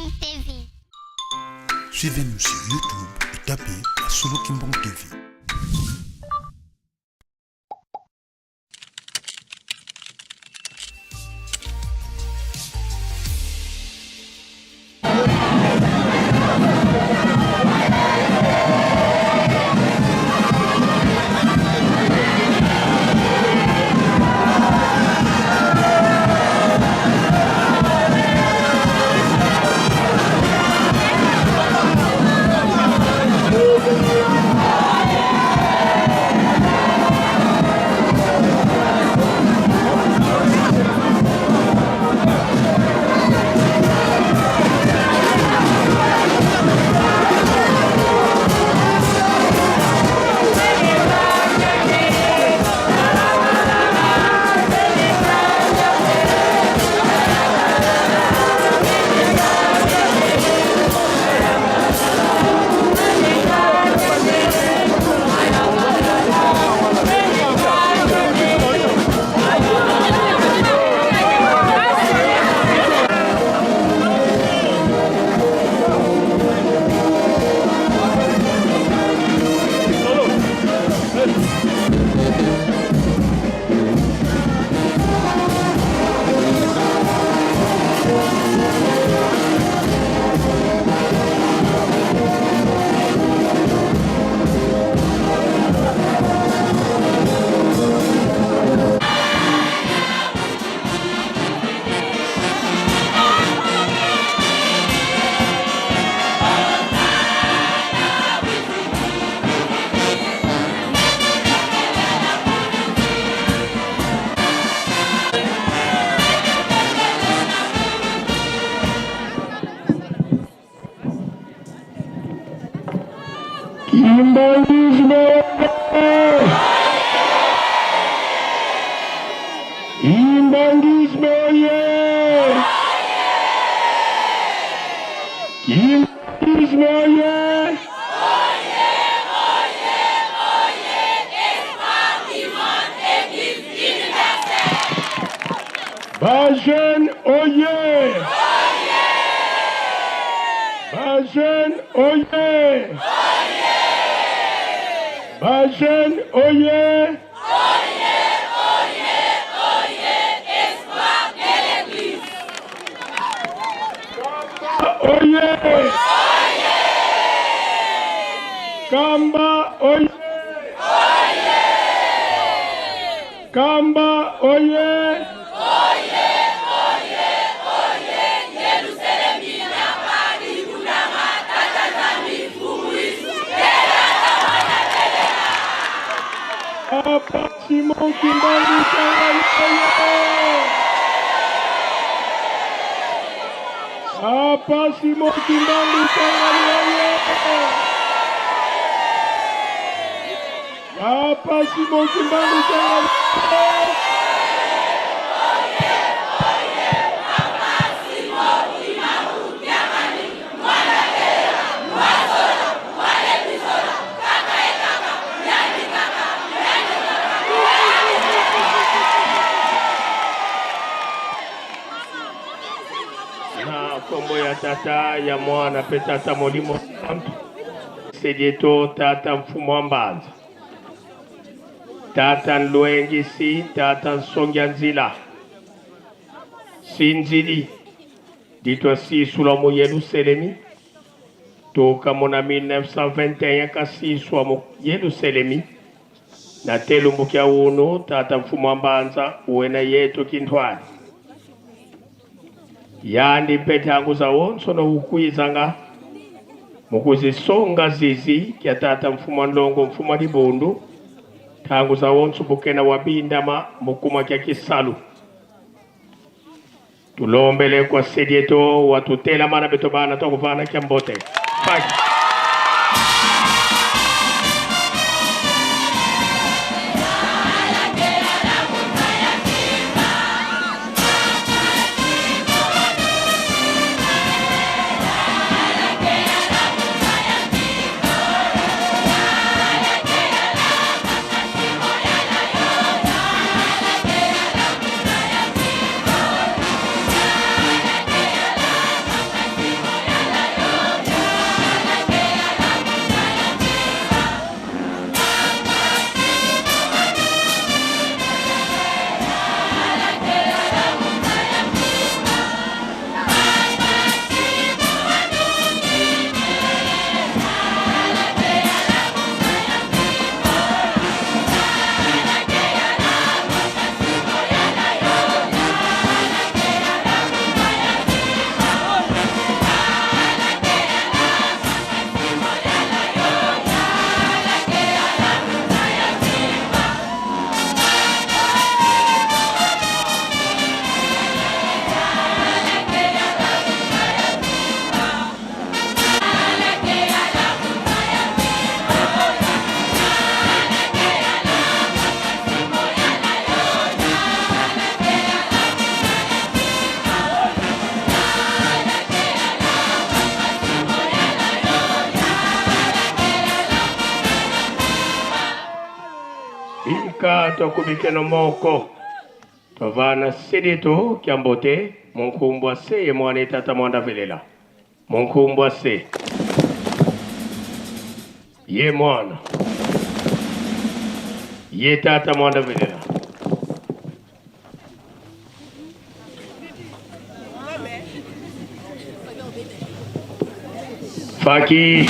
Kimbang TV. Suivez-nous sur YouTube et tapez Solo Kimbang TV. Kimbanguisme! Kimbanguisme oye! Kimbanguisme oye! Ba jeune oye! Ba jeune oye! Ba jeune oye! Oye! Kamba oye! Kamba oye! Papa Simon Kimbangu Kiangani oye! Papa Simon Kimbangu Kiangani oye! Papa Simon Kimbangu Kiangani oye! Na nkombo ya Tata, ya Mwana mpe Tata Molimo Santu, Sedieto Tata Mfumu wa Mbanza, Tata Nlwengisi, Tata Nsongia Nzila, Sinzili, ditwa Sisula mu Yelusalemi, tokamona 1921 kasiswa mu Yelusalemi, na telumbukia unu Tata Mfumu wa Mbanza wena yetu kinthwani. Yandi mpethangu za wonso no kukwizanga mukuzisonga zizi kya Tata Mfumu wa Ndongo Mfumu wa Libundu thangu za wonso bukena wa bindama mukuma kya kisalu. Tulombele kwa sedieto watutela mana beto bana twakuvana kya mbote. Faki. Twakubikeno moko Twavana Sedeto Kyambote Munkumbwa se ye mwana tata mwanda velela Munkumbwa se ye mwana ye tata mwanda velela. Faki.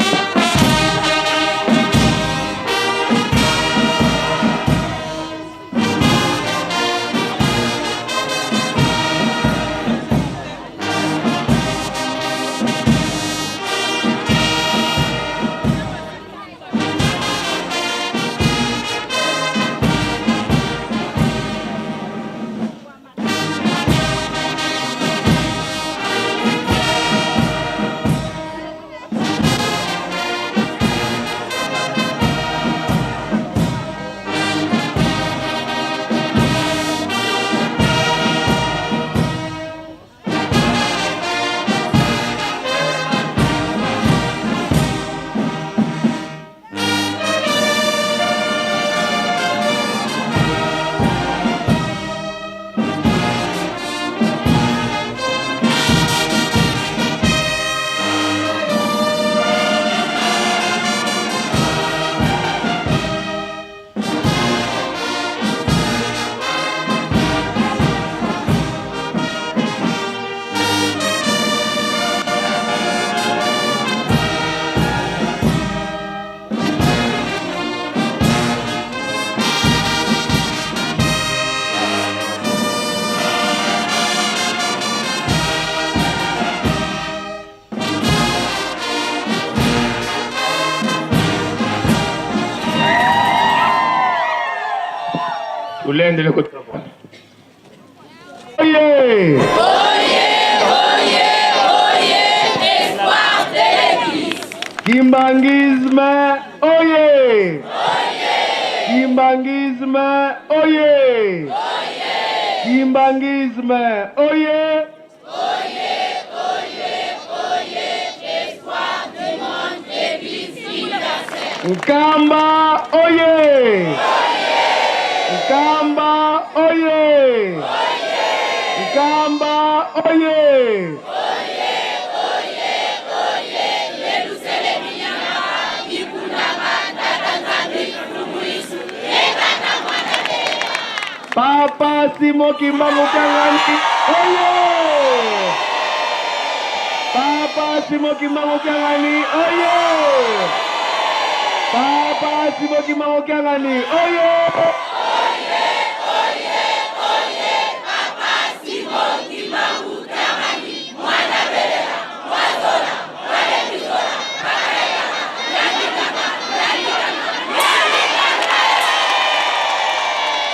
Tulendele kutabona. Oye! Kimbanguisme, oye! Kimbanguisme, oye! Kimbanguisme, oye! Nkamba, oye! Nkamba, oye! Nkamba, oye! Papa Simon Kimbangu Kiangani, oye! Papa Simon Kimbangu Kiangani, oye! Papa Simon Kimbangu Kiangani, oye!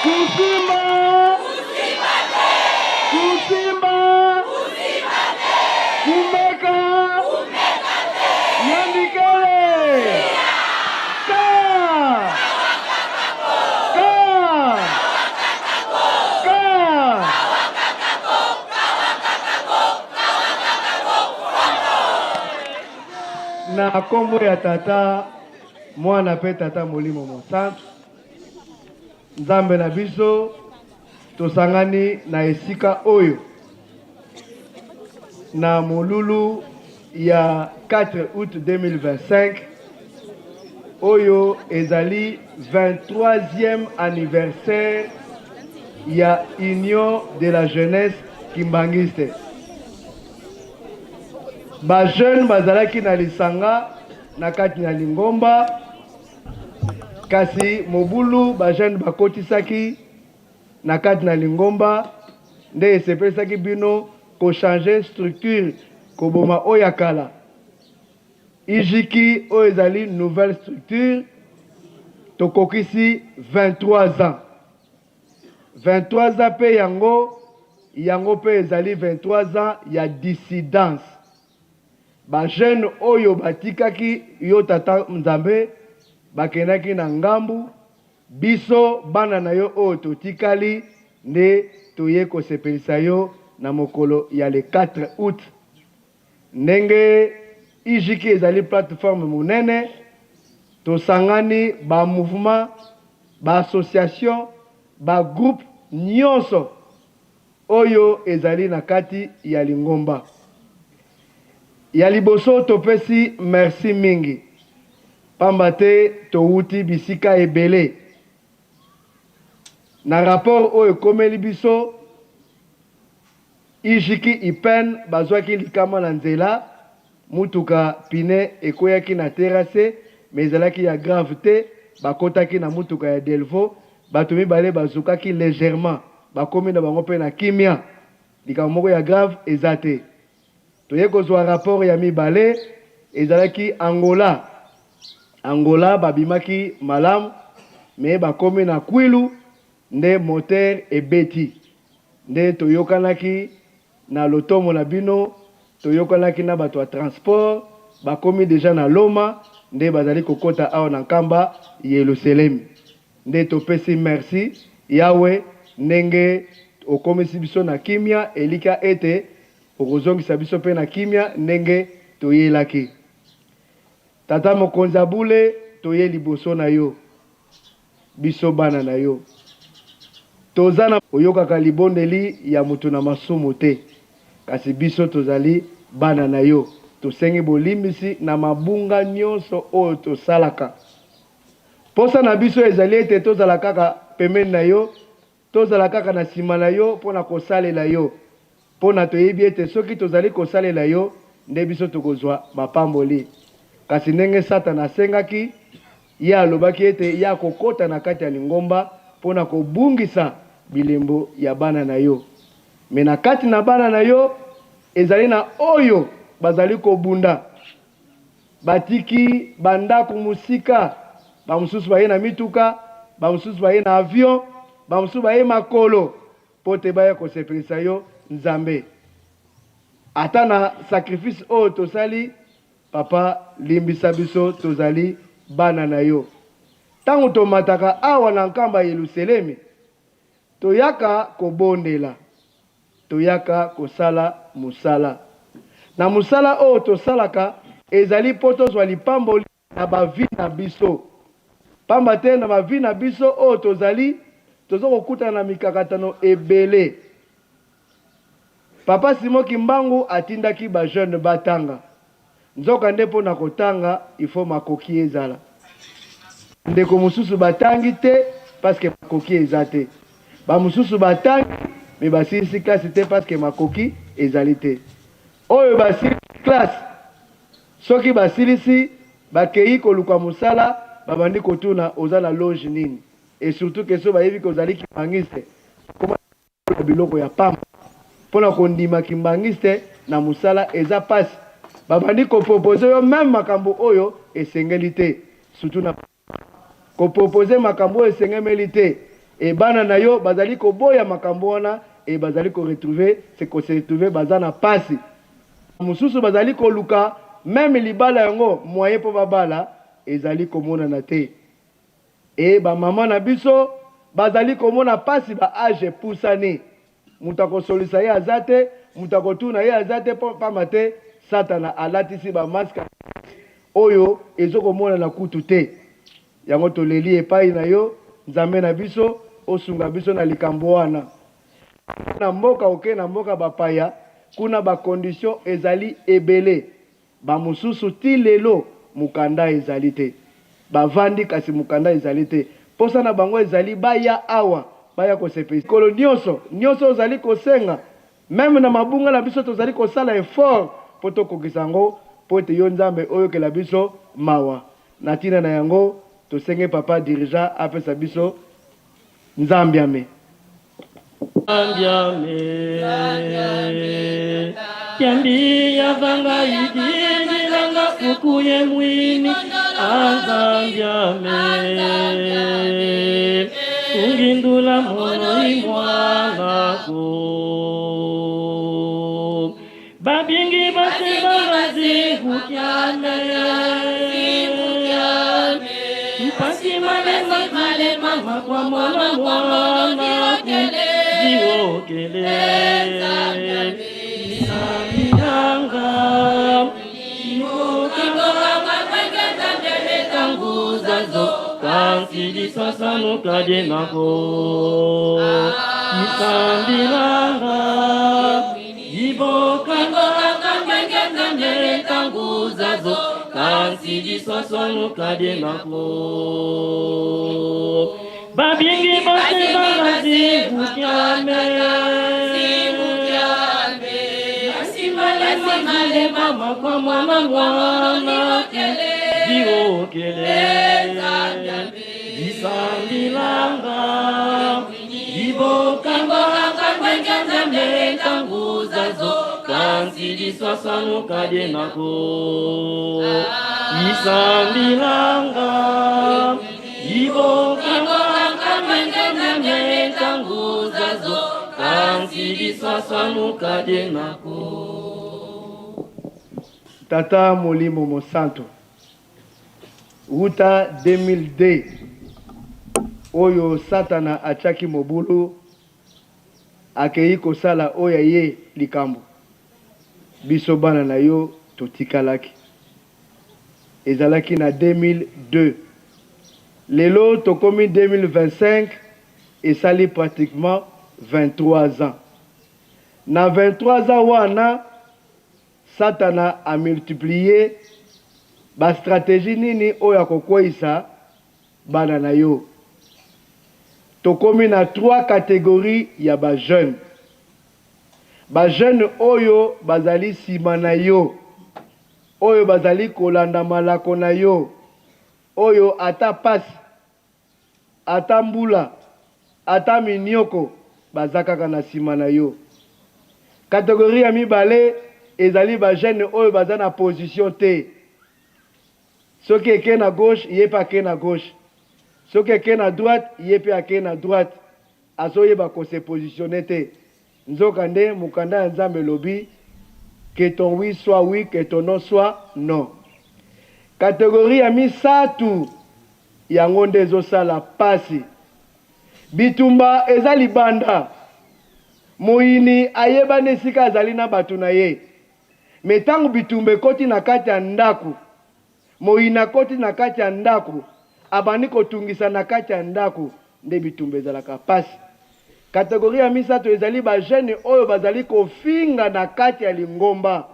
Kusimba! Kusimba! Kumeka! Yandikele! Ka! Ka! Ka! Na kombo ya tata mwana pe tata molimo mosantu Nzambe na biso tosangani na esika oyo na molulu ya 4 août 2025 oyo ezali 23e anniversaire ya Union de la jeunesse kimbanguiste. Ba jeunes bazalaki na lisanga na kati na lingomba, kasi mobulu ba jeunes bakotisaki na kati na lingomba nde esepelisaki bino ko changer structure, koboma oyo ya kala. Ijiki oyo ezali nouvelle structure, tokokisi 23 ans. 23 ans pe yango, yango pe ezali 23 ans ya dissidence. Ba jeunes oyo batikaki yo tata Nzambe bakendaki na ngambu, biso bana na yo oyo totikali nde toye kosepelisa yo na mokolo ya le 4 août. Ndenge IJK ezali plateforme monene, tosangani ba mouvements, ba associations. ba groupe nyonso oyo ezali na kati ya lingomba. Ya liboso topesi merci mingi pamba te towuti bisika ebele. Na rapport oyo ekomeli biso, Ijiki Ipen bazwaki likama na nzela, mutuka pneu ekweyaki na terrasse mais ezalaki ya grave te, bakotaki na mutuka ya Delvaux, batu mibale bazokaki legerement, bakomi na bango pe na kimia, likambo moko ya grave eza te. Toye kozua rapport ya mibale, ezalaki Angola, Angola babimaki malamu mais bakomi na Kwilu nde moteur ebeti. Nde toyokanaki na lotomo na bino, toyokanaki na bato ya transport, bakomi dejà na Loma, nde bazali kokota awa na Nkamba, Yeluselemi. Nde topesi merci, Yawe, ndenge okomisi biso na kimia, elikya ete okozongisa biso mpe na kimia ndenge toyelaki. Tata Mokonzi ya bule, toye liboso na yo. Biso bana na yo toza na. Oyokaka libondeli ya moto na masumu te, kasi biso tozali bana na yo, tosengi bolimbisi na mabunga nionso oyo tosalaka. Posa na biso ezali ete tozala kaka pembeni na yo, tozala kaka na sima na yo mpo na kosalela yo, Mpo na toyebi ete soki tozali kosalela yo nde biso tokozwa mapamboli. Kasi ndenge Satana asengaki, ye alobaki ete ye akokota na kati ya lingomba mpo na kobungisa bilembo ya bana na yo. Mais na kati na bana na yo, ezali na oyo bazali kobunda. Batiki ba ndako mosika, ba mosusu baye na mituka, ba mosusu baye na avion, ba mosusu baye makolo. Mpo te baya kosepelisa yo Nzambe. Ata na sacrifice oyo tosali papa limbisa biso tozali bana na yo. Tango tomataka awa na nkamba Yeluselemi toyaka kobondela, toyaka kosala mosala. Na mosala oyo tosalaka ezali mpo tozwa lipamboli na ba vie na biso. Pamba te na ba vie na biso oyo tozali, tozo kokutana na mikakatano ebele. Papa Simon Kimbangu atindaki ba jeunes batanga. Nzoka nde po na kotanga il faut makoki ezala. Ndeko mosusu batangi te parce que makoki eza te. Ba mosusu batangi mais basilisi classe te parce que makoki ezali te. Oyo basilisi classe Soki basilisi, bakeyi koluka musala, babandi kotuna oza na loge nini? Et surtout que soki bayebi que ozali kimbanguiste, bakoma na biloko ya pamba. Pona kondima kimbanguiste na musala eza pasi. Babandi ko proposer yo meme makambo oyo esengeli te, surtout na. Ko proposer makambo oyo esengemeli te et bana na yo bazali koboya makambo wana et bazali ko retrouver se ko se retrouver baza na pasi. Ba mosusu bazali koluka meme libala yango moyen po babala ezali komonana te et ba maman na biso bazali komona pasi ba age epusani moto akosolisa ye aza te, moto akotuna ye aza te po pamba te satana alatisi ba masque Oyo ezo komonana kutu te. Yango toleli epayi na yo Nzambe na biso osunga biso na likambo wana. Na mboka oke na mboka ba paya kuna ba conditions ezali ebele ba mosusu ti lelo mukanda ezali te. Ba vandi kasi mukanda ezali te. Posa na bango ezali baya awa baya kosepelisa. Mikolo nionso, nionso ozali kosenga Meme na mabunga na biso tozali kosala effort mpo tokokisa yango mpo ete yo Nzambe oyokela biso mawa. Na tina na yango tosenge papa dirigeant apesa biso Nzambiame. Nzambiame, Kiambi ya vanga idindilanga fukuye mwini Anzambiame, Ungindula mono imwanako Babingi basebanga zikukyame Mpasi malema malema makwa mwana mwana Ziwokele Isamianga Kasi liswasanuka die nako isambilanga ibokanga ndenge ntango zazo kasi liswasanuka die nako babingi bose bangazibukyame malema kwa mwana mwana diokele disambilanga libokanga nzambe ntango zazo kasi liswasanuka die nako isambilanga libokanga nzambe ntango zazo kasi liswasanuka die nako. Tata Molimo Mosantu, wuta 2002 oyo Satana atiaki mobulu, akei kosala oyo ya ye likambo, biso bana na yo totikalaki. Ezalaki na 2002, lelo tokomi 2025, esali pratiquement 23 ans. Na 23 ans wana, Satana a multiplier ba strategies nini oyo akokweisa bana na yo. Tokomi na trois categories ya ba jeunes. Ba jeunes oyo bazali sima na yo, oyo bazali kolanda malako na yo, oyo ata pasi, ata mbula, ata minioko, baza kaka na sima na yo. Categorie ya mibale ezali ba jeunes oyo baza na position te. Soki eke na gauche, ye pe ake na gauche. Soki eke na droite, ye pe ake na droite. Azoyeba ko se positionner te. Nzoka nde mokanda ya Nzambe elobi, Que ton oui soit oui, que ton non soit non. Categorie ya misatu, yango nde ezosala pasi. Bitumba eza libanda. Moyini ayebani esika azali na bato na ye. Mais tango bitumba ekoti na kati ya ndaku, moyini akoti na kati ya ndaku, abandi kotungisa na kati ya ndaku, nde bitumba ezalaka pasi. Categorie ya misato ezali ba jeunes oyo bazali kofinga na kati ya lingomba.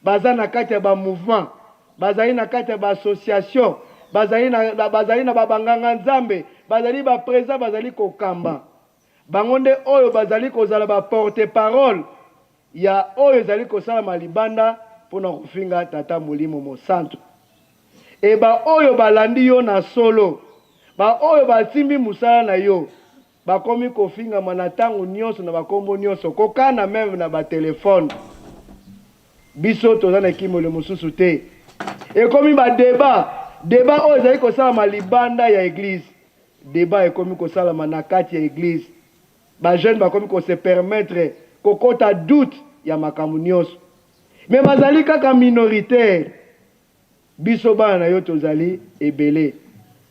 Baza na kati ya ba mouvement, bazali na kati ya ba association, bazali na, bazali na ba banganga nzambe, bazali ba president, bazali kokamba. Bango nde oyo bazali kozala ba porte parole ya oyo ezali kosalama libanda mpo na kofinga Tata Molimo Mosantu. E baoyo balandi yo na solo, baoyo basimbi mosala na yo, bakomi kofingama na tango nionso na bakombo nionso, kokana meme na ba telephone. Biso toza na ekimelo mosusu te. Ekomi ba debat, debat oyo ezali kosalama libanda ya eglise, debat ekomi kosalama na kati ya eglise. Ba jeunes bakomi ko se permettre kokota doute ya makambo nionso. Mais bazali kaka minoritaire. Biso bana na yo tozali ebele.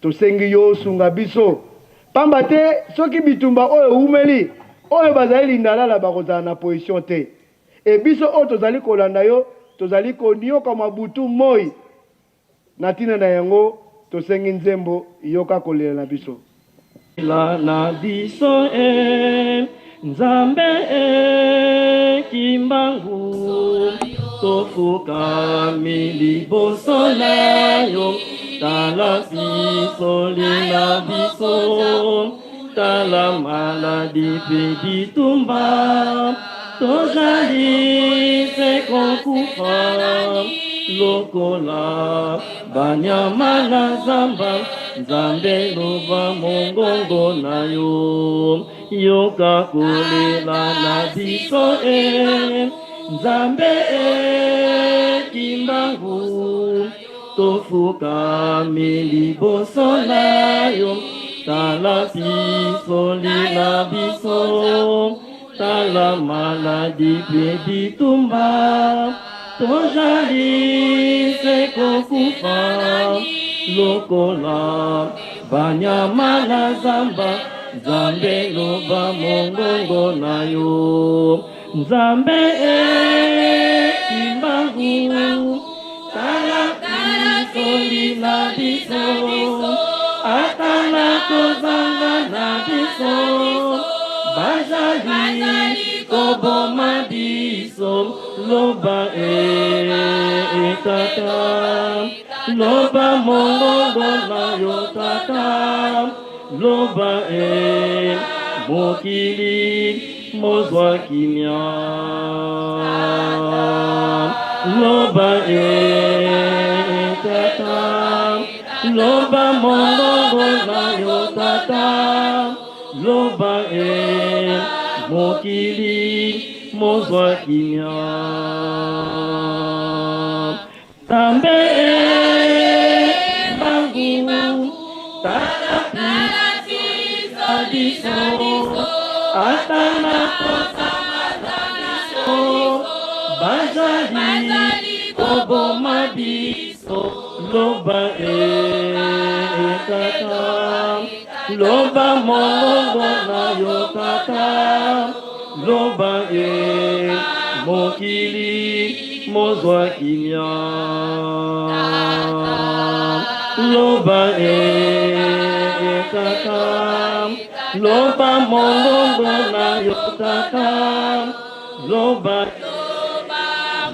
Tosengi yo osunga biso. Pamba te soki bitumba oyo ewumeli, oyo bazali lindalala bakozala na position te. Et biso oyo tozali kolanda yo, tozali koniokwama butu moi. Na tina na yango, tosengi nzembo Yoka kolela na biso. Lela na biso e Nzambe e Kimbangu, tofukami liboso na yo, tala pisoli na biso, tala maladi mpe bitumba, tozali se kokufa lokola Banyama na zamba, Nzambe loba mongongo na yo, yoka kolela na biso e Nzambe e Kimbangu, tofukami liboso na yo, tala pisoli na biso. Tala maladi mpe bitumba, tozali se kokufa lokola banyama na zamba. Nzambe loba mongongo na yo, Nzambe e Kimbangu, tala pisoli na biso. kozanga na biso, bazali koboma biso. Loba e tata, loba mongongo na yo tata, loba e mokili mozwa kimia. Loba e tata, loba mongongo na yo tata, loba e mokili mozwa kimia. Nzambe bangu tala biso, ata na kozanga biso, bazali koboma biso. Loba e tata, loba mongongo na yo tata, loba e mokili mozwa kimia. Loba e tata, loba mongongo na yo tata, loba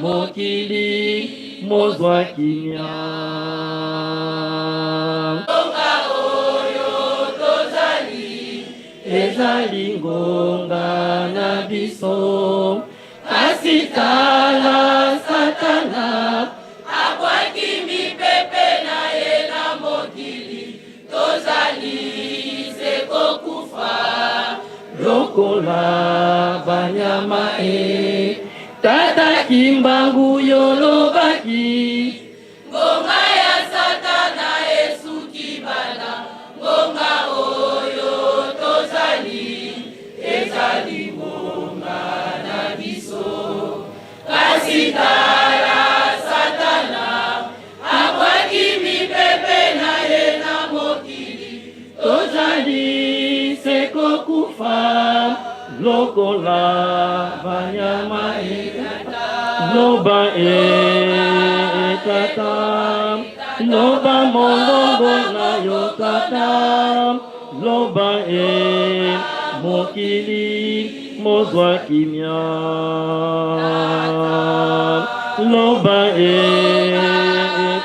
mokili mozwa kimia. Ezali ngonga na biso, kasi tala Satana abwaki mipepe na ye na mokili, tozali se kokufa lokola banyama e. Tata Kimbangu yolobaki ngonga ya Satana esuki bana, ngonga oyo tozali ezali ngonga na biso, kasi tala Satana abwaki mipepe na ye na mokili, tozali se kokufa lokola banyama e. Loba e tata, loba mongongo na yo tata, loba e mokili mozwa kimia. Loba e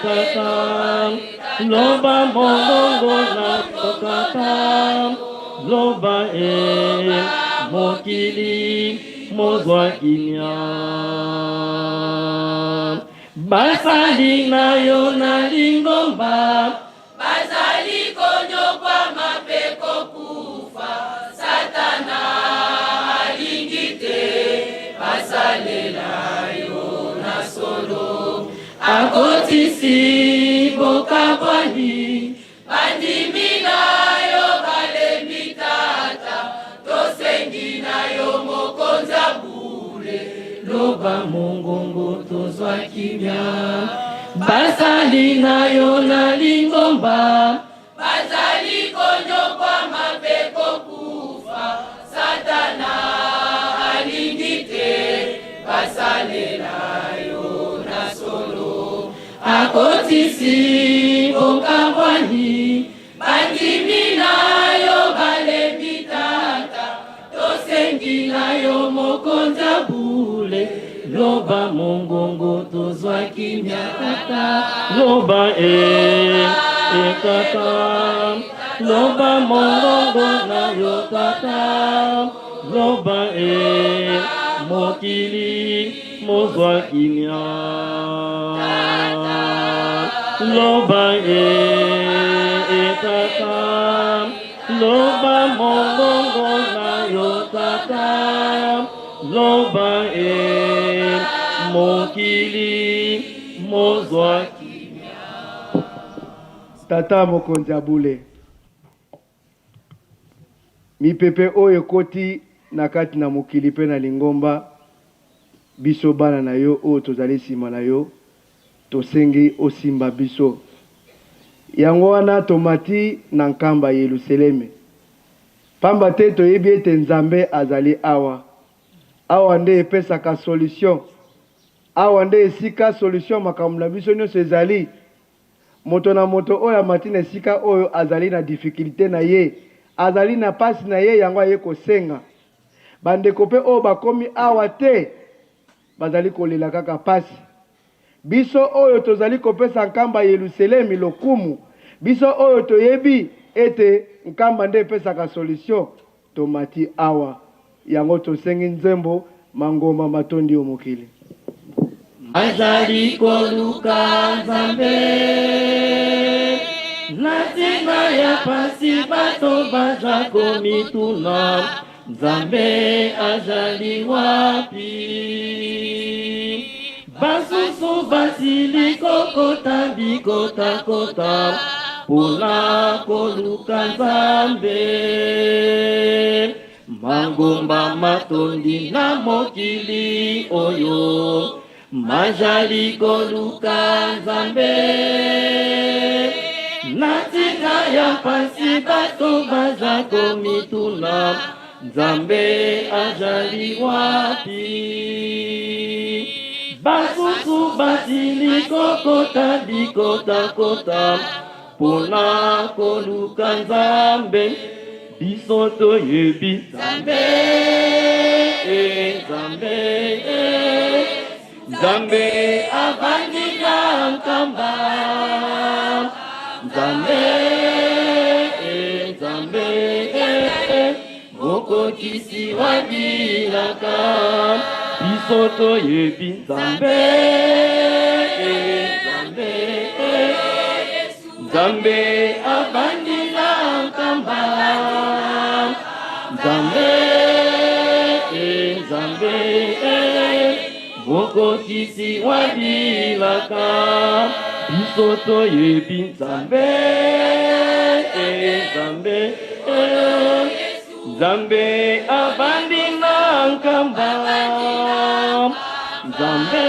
tata, loba mongongo na yo tata, loba e mokili mozwa kimia. Basali na yo na lingomba bazali konyokwama mpe kokufa, Satana alingi te basalela yo na solo, akotisi bokabwani, bandimi na yo balembi tata, tosengi na yo mokonzi bule, loba mongongo tozwa kimia. Basali na yo na lingomba bazali konyokwama mpe kokufa, Satana alingi te basalela yo na solo, akotisi bokabwani, bandimi na yo balembi tata, tosengi na yo mokonzi bule, loba mongongo tozwa kimia tata, loba e tata, loba mongongo na yo tata, loba e mokili mozwa kimia. Loba e tata, loba mongongo na yo tata, loba e mokili mozwa kimia. Tata mokonzi ya bule, mipepe oyo ekoti na kati na mokili mpe na lingomba, biso bana na yo oyo tozali nsima na yo tosengi osimba biso. Yango wana tomati na nkamba Yelusaleme, pamba te toyebi ete Nzambe azali awa. Awa nde epesaka solution, awa nde esika solution makambo na biso nyonso ezali. Moto na moto oyo amati na esika oyo azali na difficulte na ye, azali na pasi na ye, yango aye kosenga. Bandeko pe oyo bakomi awa te, bazali kolela kaka pasi. Biso oyo tozali kopesa Nkamba Yeluselemi lokumu, biso oyo toyebi ete Nkamba nde epesaka solution, tomati awa. Yango tosengi nzembo Mangomba matondi o mokili. Azali koluka Nzambe na ntina ya pasi, bato baza komituna Nzambe azali wapi? Basusu basili kokota bikotakota mpona koluka Nzambe. Mangomba matondi na mokili oyo mazali koluka Nzambe. Na ntina ya mpasi bato baza komituna Nzambe azali wapi? Basusu basili kokota bikotakota mpona koluka Nzambe. Biso toyebi Nzambe, eh, Nzambe, eh, Nzambe avandi na Nkamba. Nzambe, eh, Nzambe, eh, mokokisi wa bilaka. Biso toyebi Nzambe, eh, Nzambe, eh, Nzambe avandi na Nkamba. Nzambe, eh, Nzambe, eh, mokokisi wa bilaka. Biso toyebi Nzambe, eh, Nzambe, eh, Nzambe avandi na Nkamba. Nzambe,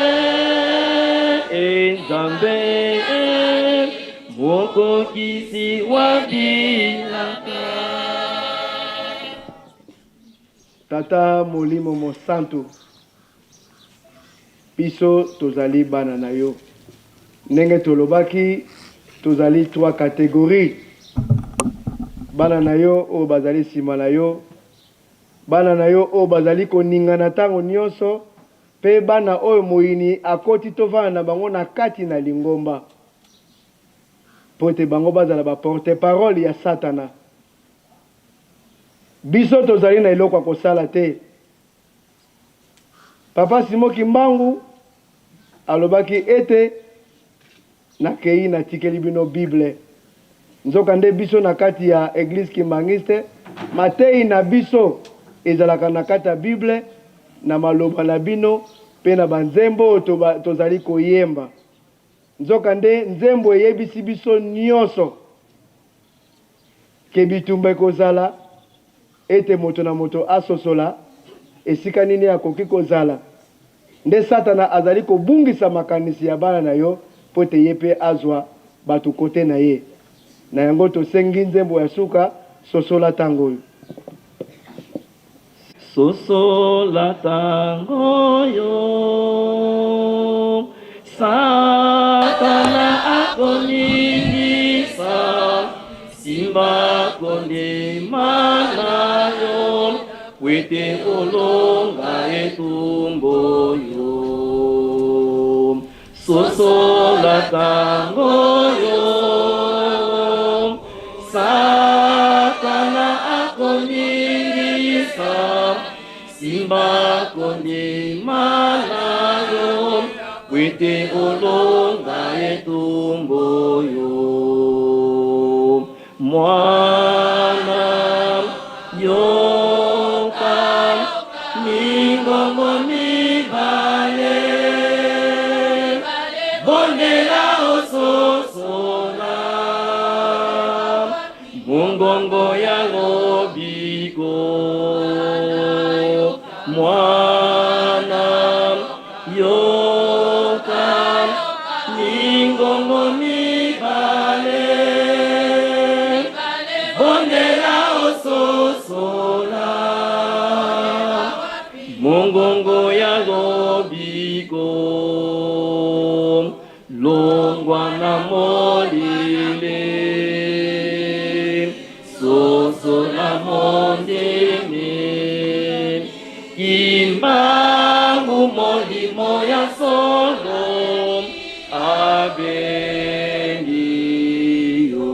eh, Nzambe, eh, mokokisi wa bilaka. Tata Molimo Mosantu, biso tozali bana na yo. Ndenge tolobaki, tozali trois categories. Bana na yo oyo bazali nsima na yo, bana na yo oyo bazali koningana ntango nyonso, mpe bana oyo moyini akoti tovanda na bango na kati na lingomba, mpo ete bango bazala ba porte-parole ya Satana. Biso tozali na eloko ya kosala te. Papa Simon Kimbangu alobaki ete nakeyi natikeli bino Bible. Nzoka nde biso na kati ya Eglise Kimbanguiste, mateyi na biso ezalaka na kati ya Bible, na maloba na bino pe na ba nzembo oyo tozali koyemba. Nzoka nde nzembo eyebisi biso nionso ke bitumba ekozala, ete moto na moto asosola esika nini akoki kozala. Nde Satana azali kobungisa makanisi ya bana na yo mpo ete ye mpe azwa bato kote na ye. Na yango tosengi nzembo ya suka, Sosola tango oyo. Sosola tango oyo, Satana akoningisa, simba kondima na yo, po ete olonga etumbu oyo. Sosola tango oyo, Satana akoningisa, simba kondima na yo, po ete olonga etumbu oyo. Mwana, yoka mingongo mibale, bondela ososola mongongo ya lobiko. Mwana, yoka mingongo mibale, bondela ososola mongongo ya lobiko. Longola Longwa na molili, sosola mondimi, Kimbangu molimo ya solo abengi yo.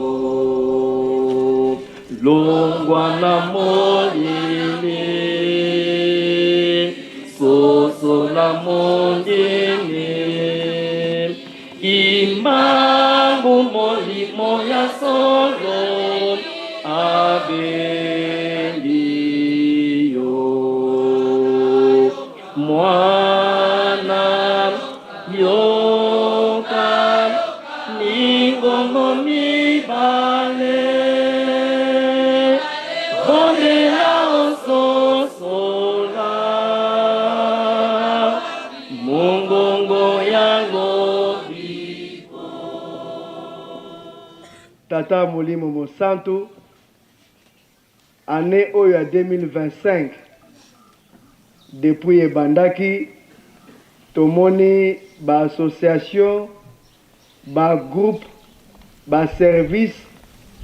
Longwa na molili, sosola mondimi, Kimbangu molimo ya solo abengi yo. Mwana yoka mingongo mibale, bondela ososola mongongo ya lobiko. Tata Molimo Mosantu, annee oyo ya 2025 depuis ebandaki tomoni ba associations, ba groupes, ba services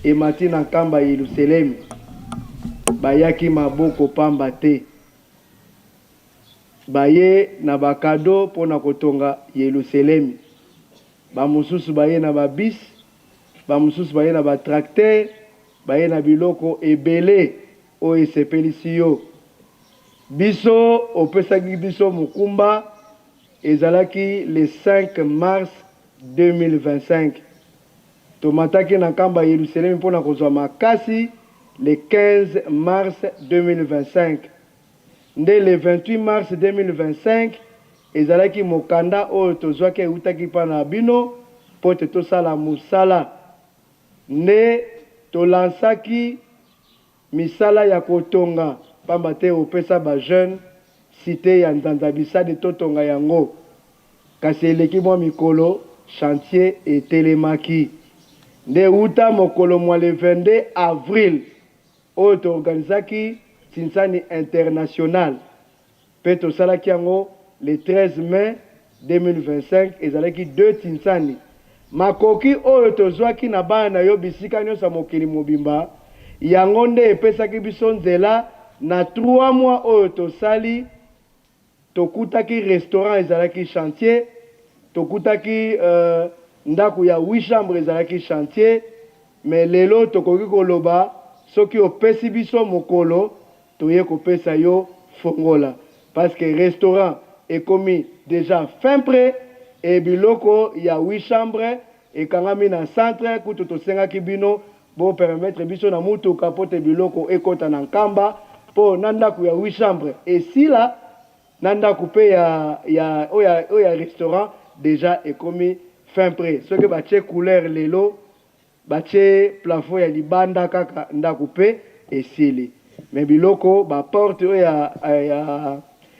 emati na Nkamba Yeluselemi, bayaki maboko pamba te, baye na ba cadeaux pona kotonga Yeluselemi, ba mosusu baye na ba bus, ba mosusu baye na ba tracteurs, baye na biloko ebele oyo esepelisi yo. Biso opesaki biso mokumba ezalaki le 5 mars 2025. Tomataki na nkamba Yelusalemi mpo na kozwa makasi le 15 mars 2025. Nde le 28 mars 2025 ezalaki mokanda oyo tozwaki eutaki mpa na bino mpo ete tosala mosala. Nde tolansaki misala ya kotonga pamba te opesa ba jeunes cite ya Nzanza-Bisade totonga yango. Kasi eleki mwa mikolo chantier etelemaki. Nde wuta mokolo mwa le 22 avril oyo to organisaki Tsinsani International Mpe tosalaki yango le 13 mai 2025, ezalaki deux Tsinsani. Makoki oyo tozwaki na bana na yo bisika nyonso ya mokili mobimba, yango nde epesaki biso nzela na trois mois oyo tosali, tokutaki restaurant ezalaki chantier, tokutaki ndako ya huit chambres ezalaki chantier, mais lelo tokoki koloba soki opesi biso mokolo, Toye kopesa yo fongola parce que restaurant ekomi dejà fin pret et biloko ya huit chambres ekangami na centre kutu tosengaki bino bo permettre biso na mutuka po te biloko ekota na Nkamba po na ndaku ya huit chambres esila na ndaku pe ya ya oyo ya restaurant dejà ekomi fin pret soki batie couleur lelo Batie plafond ya libanda kaka ndaku pe esili mais biloko ba porte oyo ya ya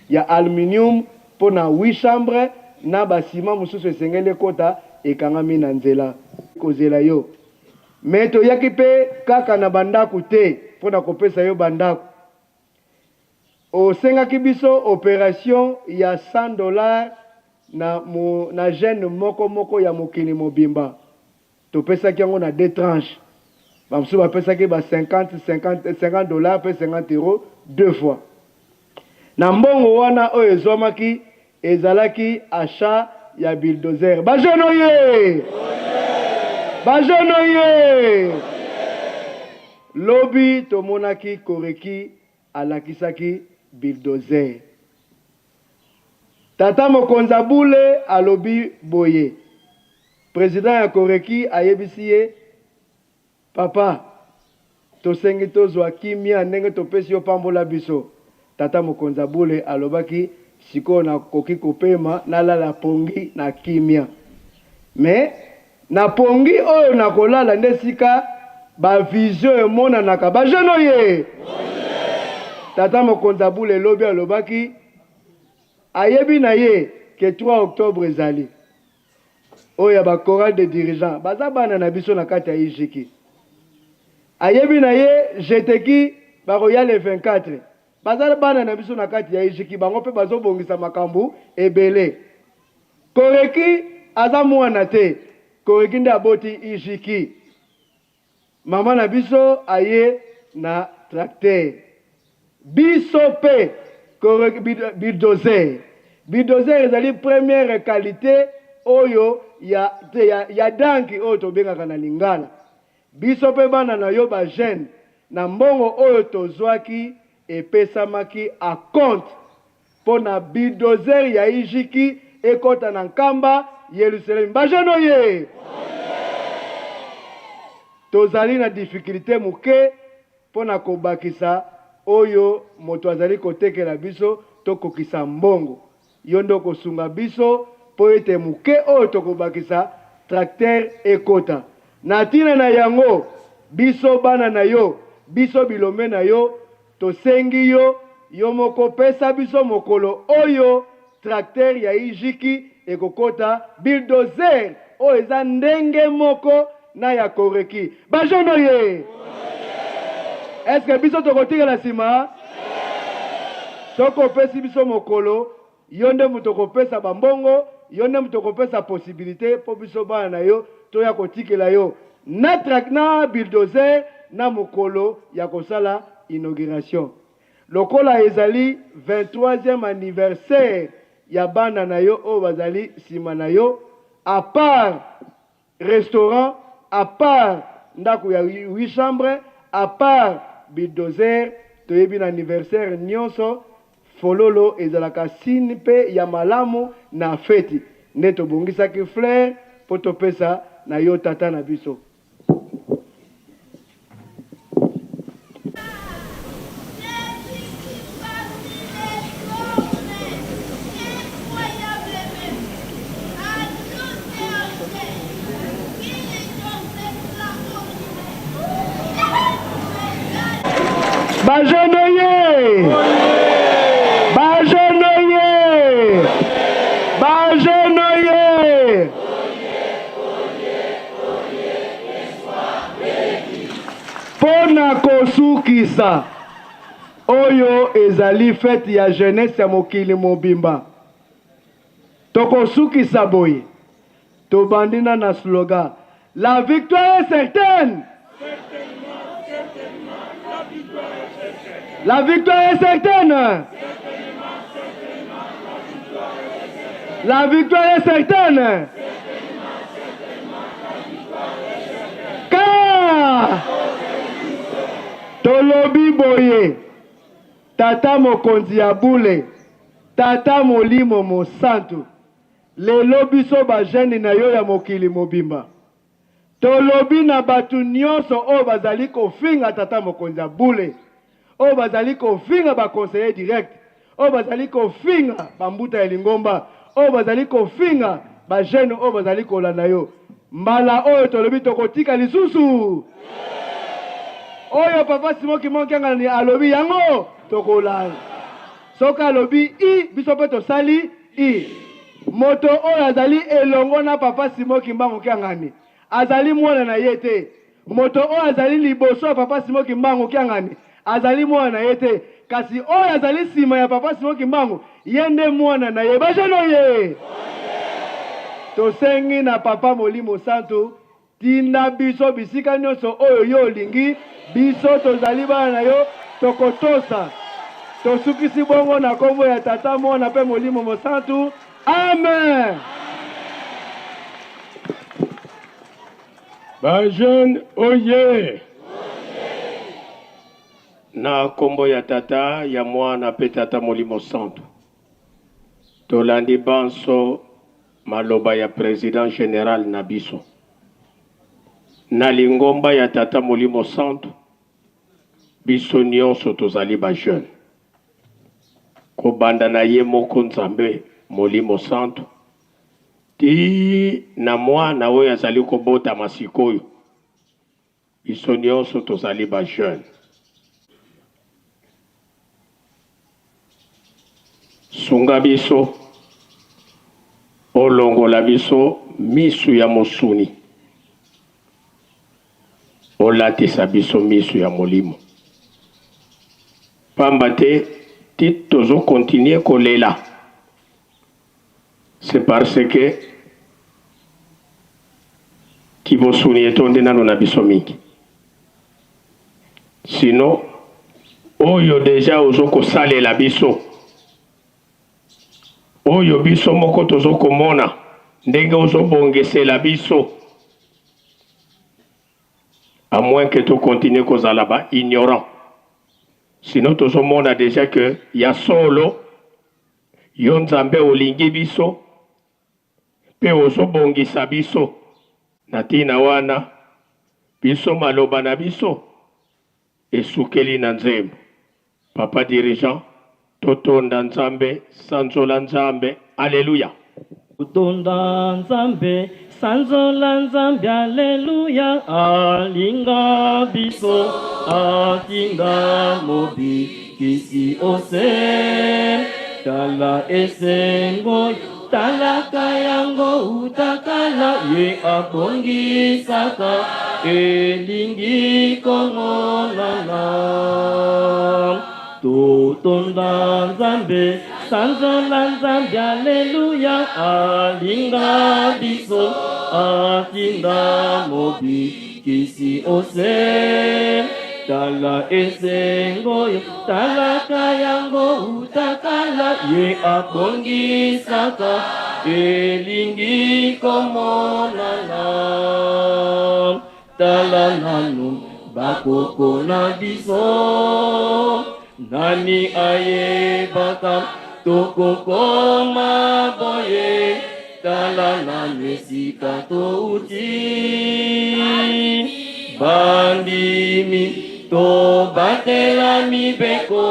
ya aluminium pona huit chambre na ba ciment mususu esengeli ekota ekangami na nzela kozela yo mais toyaki pe kaka na ba ndaku te pona kopesa yo ba ndaku osengaki biso operation ya 100 dollars na na jeune moko moko ya mokili mobimba Topesaki yango na deux tranches. Ba mosusu bapesaki ba 50, 50, 50 dollars pe 50 euros deux fois. Na mbongo wana oyo ezwamaki ezalaki achat ya bulldozer. Ba jeunes oye! Ba jeunes oye! Lobi tomonaki Koreki alakisaki bulldozer. Tata mokonzi ya bule alobi boye, President ya Koreki ayebisi ye, Papa, tosengi tozwa kimia ndenge topesi yo pambola biso. Tata mokonzi ya bule alobaki, Sikoyo nakoki kopema, nalala pongi na kimia. Mais na pongi oyo nakolala nde esika ba vision emonanaka. Ba jeunes oye! Tata mokonzi ya bule lobi alobaki, ayebi na ye que 3 octobre ezali. Oyo ya ba chorale de dirigeants baza bana na biso na kati ya IJK. Ayebi na ye Jeteki bakoya le 24. Baza bana na biso na kati ya IJK bango pe bazo bongisa makambu ebele. Koreki aza muana te. Koreki nde aboti Ijiki. Mama na biso aye na tracteur. Biso pe koreki bulldozer. Bulldozer ezali première qualite oyo ya, ya, ya danki oyo tobengaka na lingala. Biso pe bana na yo ba jeunes na mbongo oyo tozwaki epesamaki acompte mpo na bulldozer ya Ijiki ekota na Nkamba, Yelusalemi. Ba jeunes oye! Tozali na difficulte moke mpo na kobakisa oyo moto azali kotekela biso tokokisa mbongo. Yo nde okosunga biso mpo ete moke oyo tokobakisa tracteur ekota. Na ntina na yango, biso bana na yo, biso bilombe na yo, tosengi yo, yo moko pesa biso mokolo oyo tracteur ya Ijiki ekokota, bulldozer oyo eza ndenge moko na ya Koreki. Ba jeunes oye! Est-ce que biso tokotikala sima? Soki opesi biso mokolo, yo nde moto okopesa ba mbongo, yo nde moto okopesa possibilite mpo biso bana na yo toya kotikela yo na trac na bulldozer na mokolo ya kosala inauguration. Lokola ezali 23e anniversaire ya bana na yo oyo bazali sima na yo, à part Restaurant à part ndaku ya 8 chambres à part bulldozer toyebi na anniversaire nionso fololo ezalaka signe pe ya malamu na feti nde tobongisaki fleur po topesa na yo tata na biso. Ba jeune oye! Ba jeune oye! Ba jeune oye! Mpo na kosukisa, oyo ezali fete ya jeunesse ya mokili mobimba. Tokosukisa boye, tobandi na na slogan La victoire est certaine! La victoire est certaine! La victoire est certaine! Car tolobi boye, Tata Mokonzi ya bule, Tata Molimo Mosantu, lelo biso ba jeunes na yo ya mokili mobimba, Tolobi na bato nionso oyo bazali kofinga tata mokonzi ya bule, oyo bazali kofinga ba conseillers directs, oyo bazali kofinga ba mbuta ya lingomba, oyo bazali kofinga ba jeunes oyo bazali kolanda yo, mbala oyo tolobi tokotika lisusu oyo papa Simon Kimbangu Kiangani alobi yango tokolanda. Soki alobi i, biso pe tosali I. Moto oyo azali elongo na Papa Simon Kimbangu Kiangani azali mwana na ye te. Moto oyo azali liboso ya Papa Simon Kimbangu Kiangani azali mwana na ye te. Kasi oyo azali sima ya Papa Simon Kimbangu, ye nde mwana na ye. Ba jeunes oye! Tosengi na Papa Molimo Santu Tinda biso bisika nionso oyo yo olingi, biso tozali bana na yo, tokotosa. Tosukisi bongo na kombo ya Tata, Mwana pe Molimo Mosantu. Amen! Ba jeunes oye! Na kombo ya Tata, ya Mwana pe Tata Molimo Santu. Tolandi banso maloba ya President General na biso. Na lingomba ya Tata Molimo Santu, biso nionso tozali ba jeunes. Kobanda na ye moko Nzambe Molimo Santu tii na mwana oyo azali kobotama sikoyo. Biso nionso tozali ba jeunes. Sunga biso olongola biso misu ya mosuni olatisa biso misu ya molimo pamba te ti tozo continuer kolela c'est parce que. Kibosuni etondi nanu na biso mingi. Sinon oyo dejà ozo kosalela biso, oyo biso moko tozo komona ndenge ozo bongesela biso, à moins que to continuer kozala ba ignorants. Sinon tozo mona dejà que ya solo yo Nzambe olingi biso Mpe ozobongisa biso. Na ntina wana, biso maloba na biso esukeli na nzembo. Papa dirigeant, totonda Nzambe, sanzola Nzambe, alleluia. Totonda Nzambe, sanzola Nzambe, alleluia. Alinga biso, atinda Mobikisi ose. Tala esengo Talaka yango uta kala, ye abongisaka elingi komonana. Totonda Nzambe, sanzola Nzambe, aleluya, alinga biso, atinda mobikisi ose. Tala esengo yo, talaka yango uta kala, ye abongisaka elingi komonana. Tala nanu bakoko na biso, nani ayebaka tokokoma boye? Tala nanu esika touti, bandimi tobatela mibeko,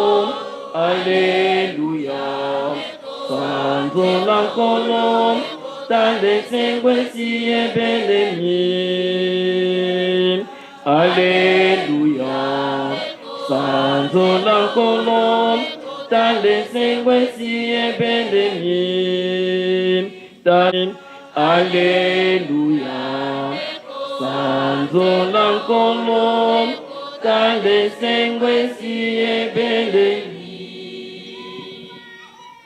aleluya. Sanzola Nkolo, tala esengo esi ebelemi, aleluya. Sanzola Nkolo, tala esengo esi ebelemi, aleluya. Sanzola Nkolo, tala esengo esi ebelemi.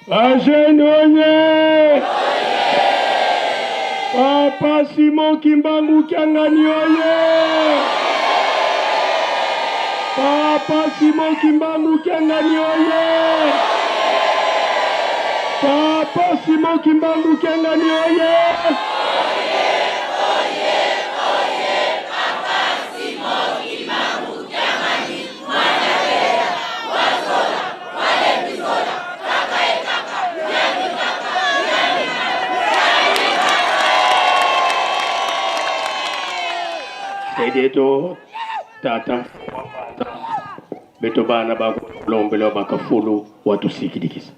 Ba jeunes oye! Papa Simon Kimbangu Kiangani oye! Papa Simon Kimbangu Kiangani oye! Papa Simon Kimbangu Kiangani oye! Sedeto tata beto bana bakulombelwa bakafulu watusikidikisa.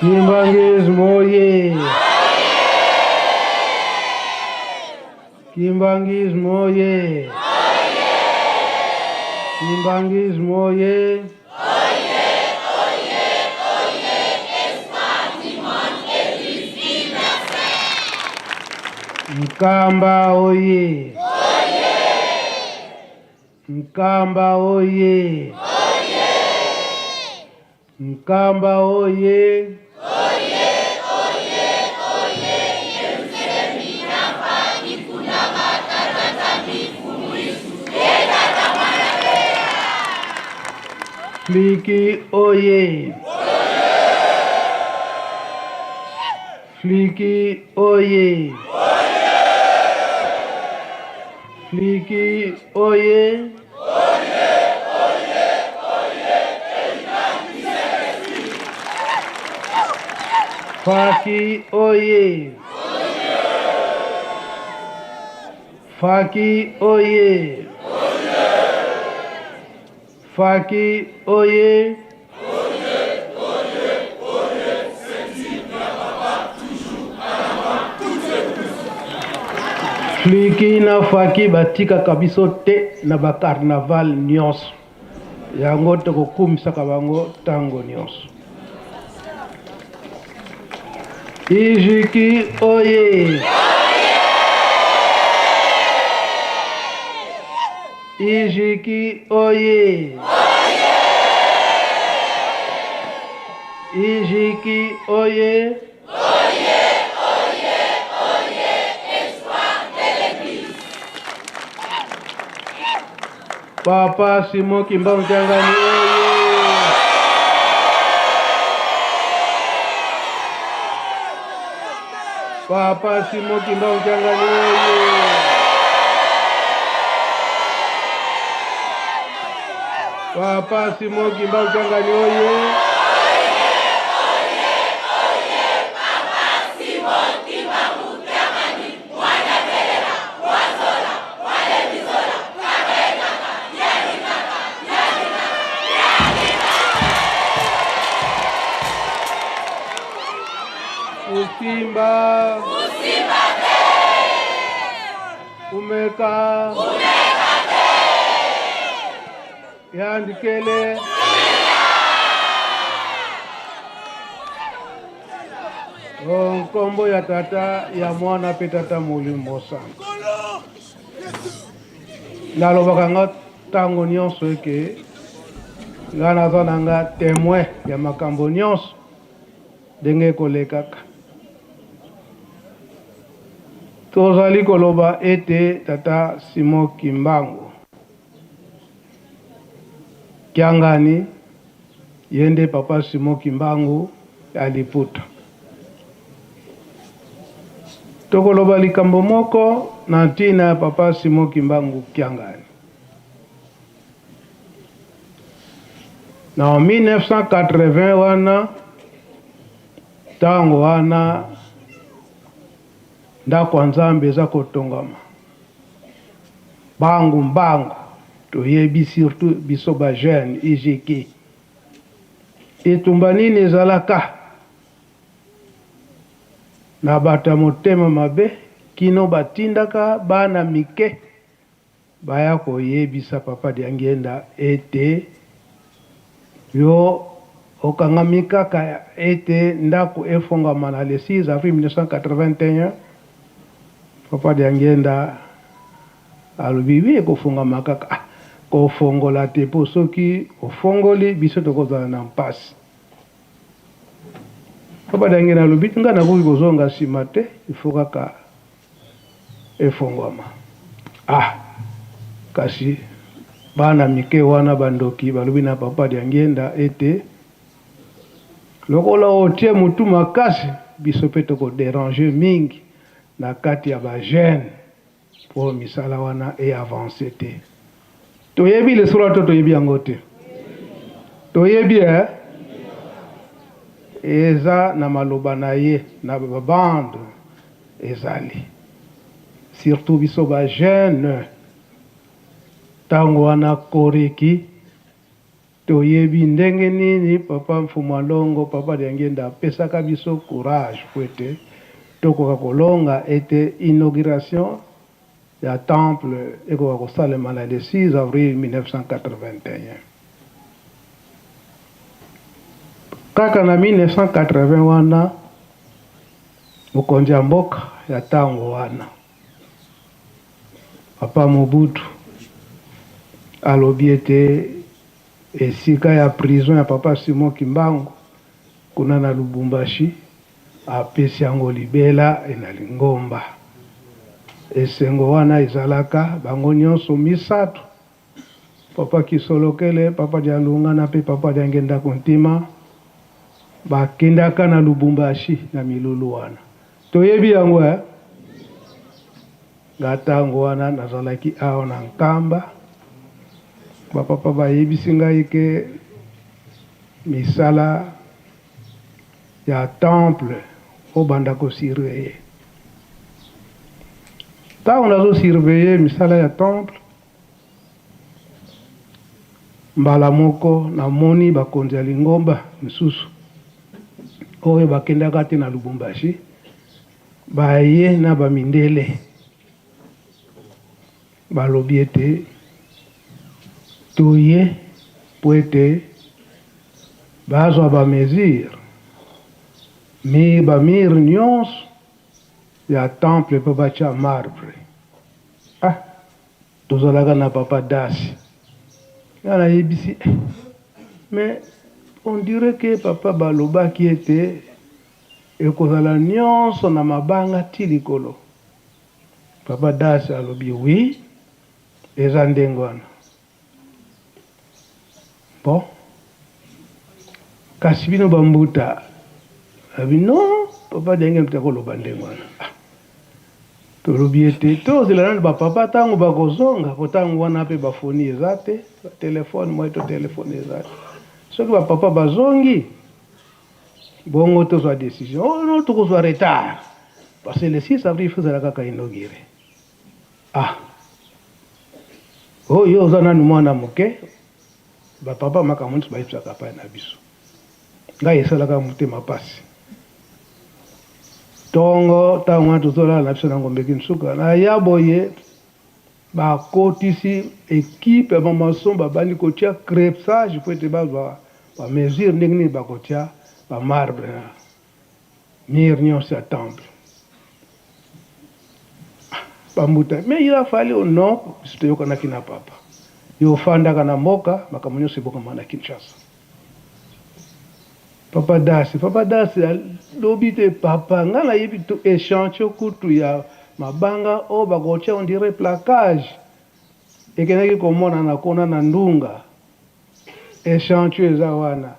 Kimbanguisme oye! Kimbanguisme oye! Kimbanguisme oye! Nkamba oye! Nkamba oye! Nkamba oye! Fliki oye! Fliki oye! Fliki oye! Faki oye! Faki oye! Faki oye! Fliki na Faki batikaka biso te na ba carnaval nyonso. Yango tokokumisaka bango tango nyonso. Ijiki oye! Ijiki oye! Ijiki oye! Papa Simon Kimbangu Kiangani oye! Papa Simon Kimbangu Kiangani oye! Papa Simon Kimbangu Kiangani oye! Usimba. Usimba te. Umeka. Umeka te. Yandikele. Oh, nkombo ya tata ya mwana mpe tata molimo santo. Nalobaka nga ntango nyonso eke nga naza na nga temoin ya makambo nyonso ndenge ekolekaka. Tozali koloba ete tata Simon Kimbangu Kiangani ye nde papa Simon Kimbangu ya liputa. Tokoloba likambo moko na ntina ya papa Simon Kimbangu Kiangani. Na 1980 wana, ntango wana ndako ya Nzambe eza kotongama mbangu mbangu, toyebi surtout biso ba jeune IGK etumba nini ezalaka na bato ya motema mabe kino batindaka bana mike Baya koyebisa papa Diangienda ete yo okangami kaka ete ndaku efongwama na le 6 avril 1981, papa Diangienda alobi oui ekofongwama kaka, ah kofongola te po soki ofongoli biso tokozala na mpasi. Papa Diangienda alobi nga nakoki kozonga sima te il faut kaka Efongwama. Ah! Kasi bana mike wana ba ndoki balobi na papa Diangienda ete lokola otie mutu makasi biso pe toko deranger mingi na kati ya ba jeunes po misala wana e avancer te. Toyebi lisolo to toyebi yango te? Toyebi eh? Eza na maloba na ye na ba bande Ezali surtout biso ba jeune tango wana koriki toyebi ndenge nini papa Mfumua Longo papa Diangienda apesaka biso courage po ete tokoka kolonga ete inauguration ya temple ekoka kosalema na le 6 avril 1981. Kaka na 1980 wana Mokonzi ya mboka ya tango wana, Papa Mobutu, alobi ete esika ya prison ya Papa Simon Kimbangu kuna na Lubumbashi apesi yango libela na lingomba. Esengo wana ezalaka bango nionso misatu. Papa Kisolokele, Papa Dialungana mpe Papa Diangienda Kuntima bakendaka na Lubumbashi na milulu wana. Toyebi yango eh? Nga tango wana nazalaki awa na Nkamba, ba papa bayebisi ngai ke misala ya temple obanda ko surveiller. Tango nazo surveiller misala ya temple, mbala moko namoni bakonzi ya lingomba misusu oyo bakendaka te na Lubumbashi baye na ba mindele balobi ete toye po ete bazwa ba mesure mi ba mur nyonso ya temple po batia marbre. Ah, tozalaka na papa Dasi, nga nayebisi eh, mais on dirait que papa balobaki ete ekozala nyonso na mabanga ti likolo. Papa Dasi alobi oui, eza ndenge wana. Bon, kasi bino ba mbuta abi non, papa ndenge moto akoloba ndenge wana. Ah, tolobi ete tozela nanu ba papa ntango bakozonga, po ntango wana mpe bafoni eza te, ba telefone moi to telefone eza te. Soki ba papa bazongi bongo tozwa decision. Oh non, tokozwa retard parce que le 6 avril faut ezala kaka inauguré. Ah, oyo oh, oza nanu mwana moke, ba papa makambo nyonso bayebisaka epai na biso. Ngai esalaka motema pasi. Tongo ntango wana tozolala na biso na Ngombe Kinsuka, naya boye bakotisi ekipe ya bamason, babandi kotia crepsage po ete bazwa ba mesure ndenge nini bakotia ba marbre na mur nyonso ya temple. Bambuta, mais il a fallu non, biso toyokanaki na papa, yo ofandaka na mboka, makambo nyonso ebokama na Kinshasa. Papa Dasi, Papa Dasi alobi te papa, nga nayebi to echantillon kutu ya mabanga oyo bakotia on dirait placage ekendaki komonana kuna na Ndunga, echantillon eza wana,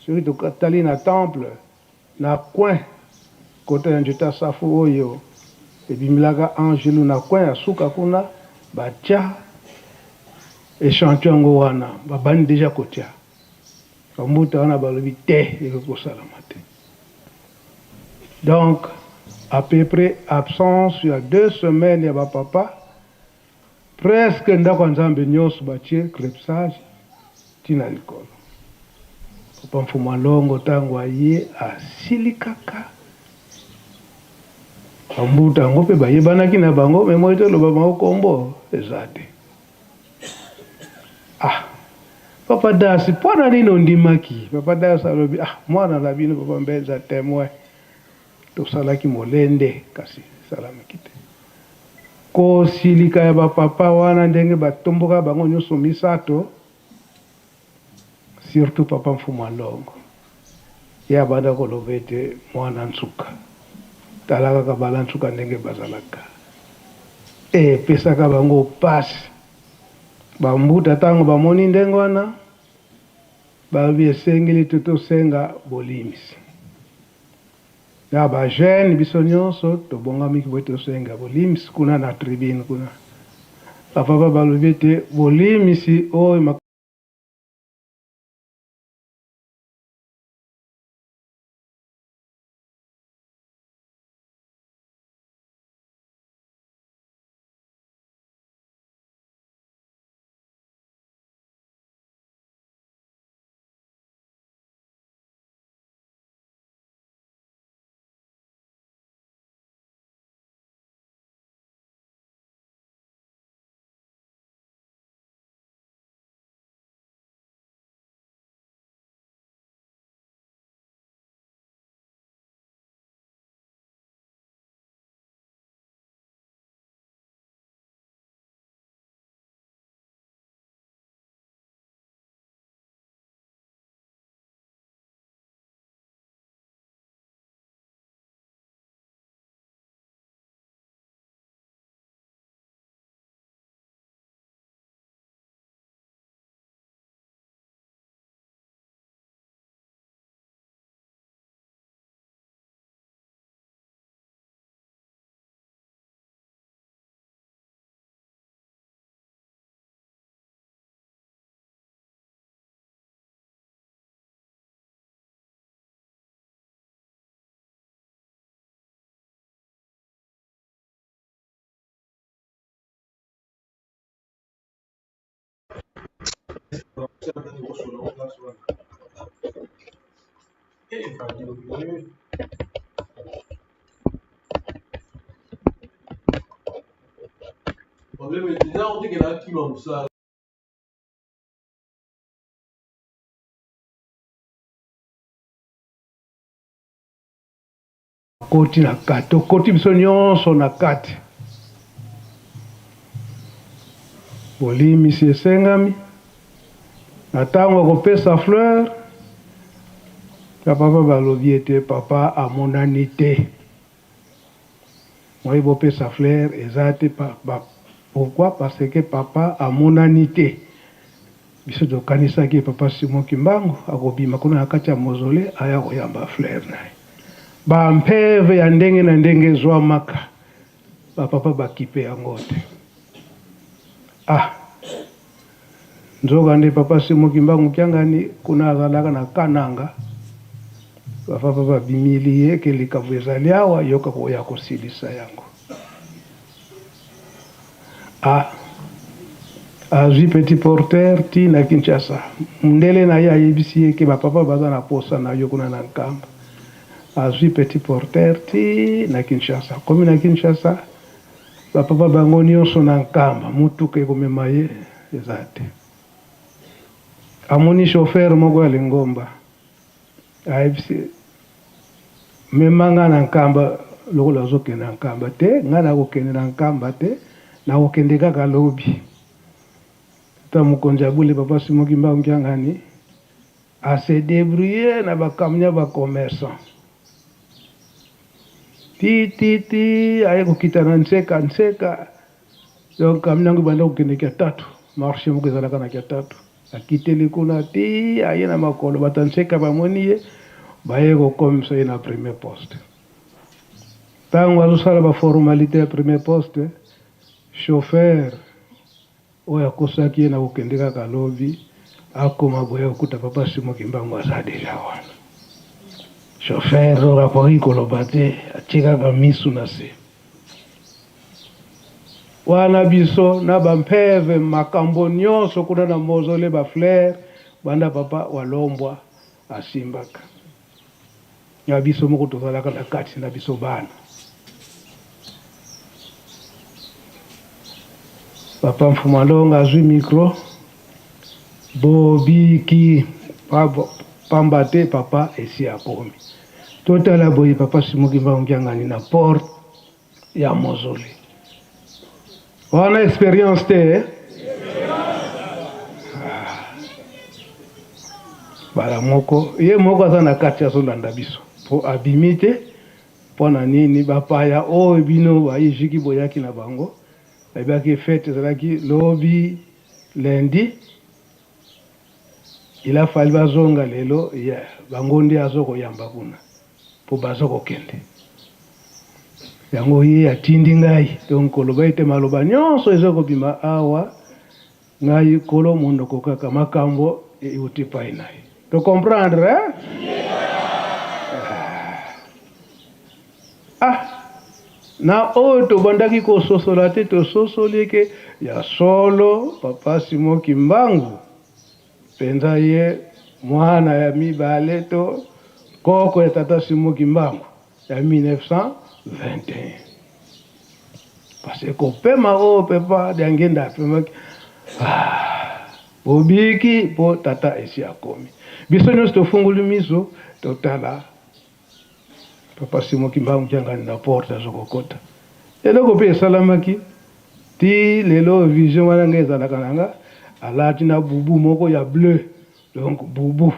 soki totali na temple na coin kota ya njeta safu oyo ebimelaka angelu na coin ya suka kuna batia echantillon yango wana, babandi deja kotia. Bambuta wana balobi te, ekoki kosalama te. Donc à peu près absence ya 2 semaines ya ba papa, presque ndako ya Nzambe nyonso batie crepsage tina likolo. Papa Mfumu Alongo ntango aye asilikaka, bambuta yango mpe bayebanaki na bango, me moi toloba bango kombo eza te. Ah, Papa Dasi, mpo na nini ondimaki? Papa Dasi alobi, ah, mwana na bino Papa Mbenza témoin, tosalaki molende kasi esalamaki te. Kosilika ya bapapa wana ndenge batomboka bango nyonso misato, surtout Papa Mfumu Alongo, ye abanda koloba ete mwana nsuka, tala kaka bala nsuka ndenge bazalaka, epesaka bango pasi. Bambuta ntango bamoni ndenge wana, balobi esengeli te tosenga bolimbisi. Na ba jeune biso nyonso tobongamiki boye tosenga bolimbisi kuna na tribune kuna. Bapapa balobi ete bolimbisi oyo Koti na kati, tokoti biso nyonso na kati. Bolimisi esengami na ntango ya kopesa fleur ya papa, balobi ete papa amonani te. Moye bopesa fleur eza te. Pourquoi? Parce que papa amonani te. Biso tokanisaki papa Simon Kimbangu akobima kuna na kati ya mausolée aya koyamba fleur na ye. Bampeve ya ndenge na ndenge ezwamaka, bapapa bakipe yango te. Ah, nzoka nde papa Simon Kimbangu Kiangani kuna azalaka na Kananga, bapapa babimili ye ke likambo ezali awa, yoka koya kosilisa yango. Ah, azwi petit porteur ti na Kinshasa. Mundele na ye ayebisi ye ke bapapa baza na posa na yo kuna na Nkamba. Azwi petit porteur ti na Kinshasa. Komi na Kinshasa, bapapa bango nyonso na Nkamba, mutuka ekomema ye eza te. Amoni chauffeur moko ya lingomba, ayebisi mema nga na Nkamba. Lokola azokende na Nkamba te, nga nakokende na Nkamba te, nakokende kaka lobi. Ta mokonzi ya bule papa Simon Kimbangu Kiangani ase débrouiller na bacamion ya bacommerçant ti ti ti aye kokita na Nseka. Nseka, donc camion yango ebanda kokende kia tatu, marché moko ezalaka na kia tatu. Akiteli kuna ti aye na makolo, bato ya Nseka bamoni ye, baye kokomisa ye na premier poste. Ntango azosala baformalité ya premier poste, chauffeur oyo akosaki ye na kokende kaka lobi akoma boye, kokuta papa Simon Kimbangu aza déjà wana. Chauffeur oyo akoki koloba te, atie kaka misu na se wana. Biso na bampeve, makambo nyonso kuna na mausolée, bafleur banda papa Walombwa asimbaka ya biso moko, tozalaka na kati na biso bana. Papa Mfuma Longa azwi micro: "Bobiki, pamba te papa esi akomi." Totala boye, papa Simon Kimbangu Kiangani na porte ya mausolée wana. Expérience te, eh? Ah. Bala moko ye moko aza na kati, azolanda biso mpo abimi te. Mpo na nini? Bapaya oyo bino bayijiki boyaki na bango, bayebaki fête ezalaki lobi lundi, il a fallu bazonga lelo. Yeah, bango nde aza koyamba kuna mpo baza kokende. Yango ye atindi ngai donc koloba ete maloba nyonso eza kobima awa, ngai kolo monoko kaka, makambo euti epai na ye. To comprendre, eh? Ah, na oyo tobandaki kososola te, tososoli eke ya solo papa Simon Kimbangu mpenza ye mwana ya mibale to koko ya tata Simon Kimbangu ya 1921, parce que kopema oyo papa Diangenda apemaki, ah, bobiki mpo tata esi akomi. Biso nyonso tofungoli miso, totala papa Simon Kimbangu Kiangani na porte azokokota. Eloko mpe esalamaki ti lelo, vision wana ngai ezalaka na nga, alati na bubu moko ya bleu. Donc bubu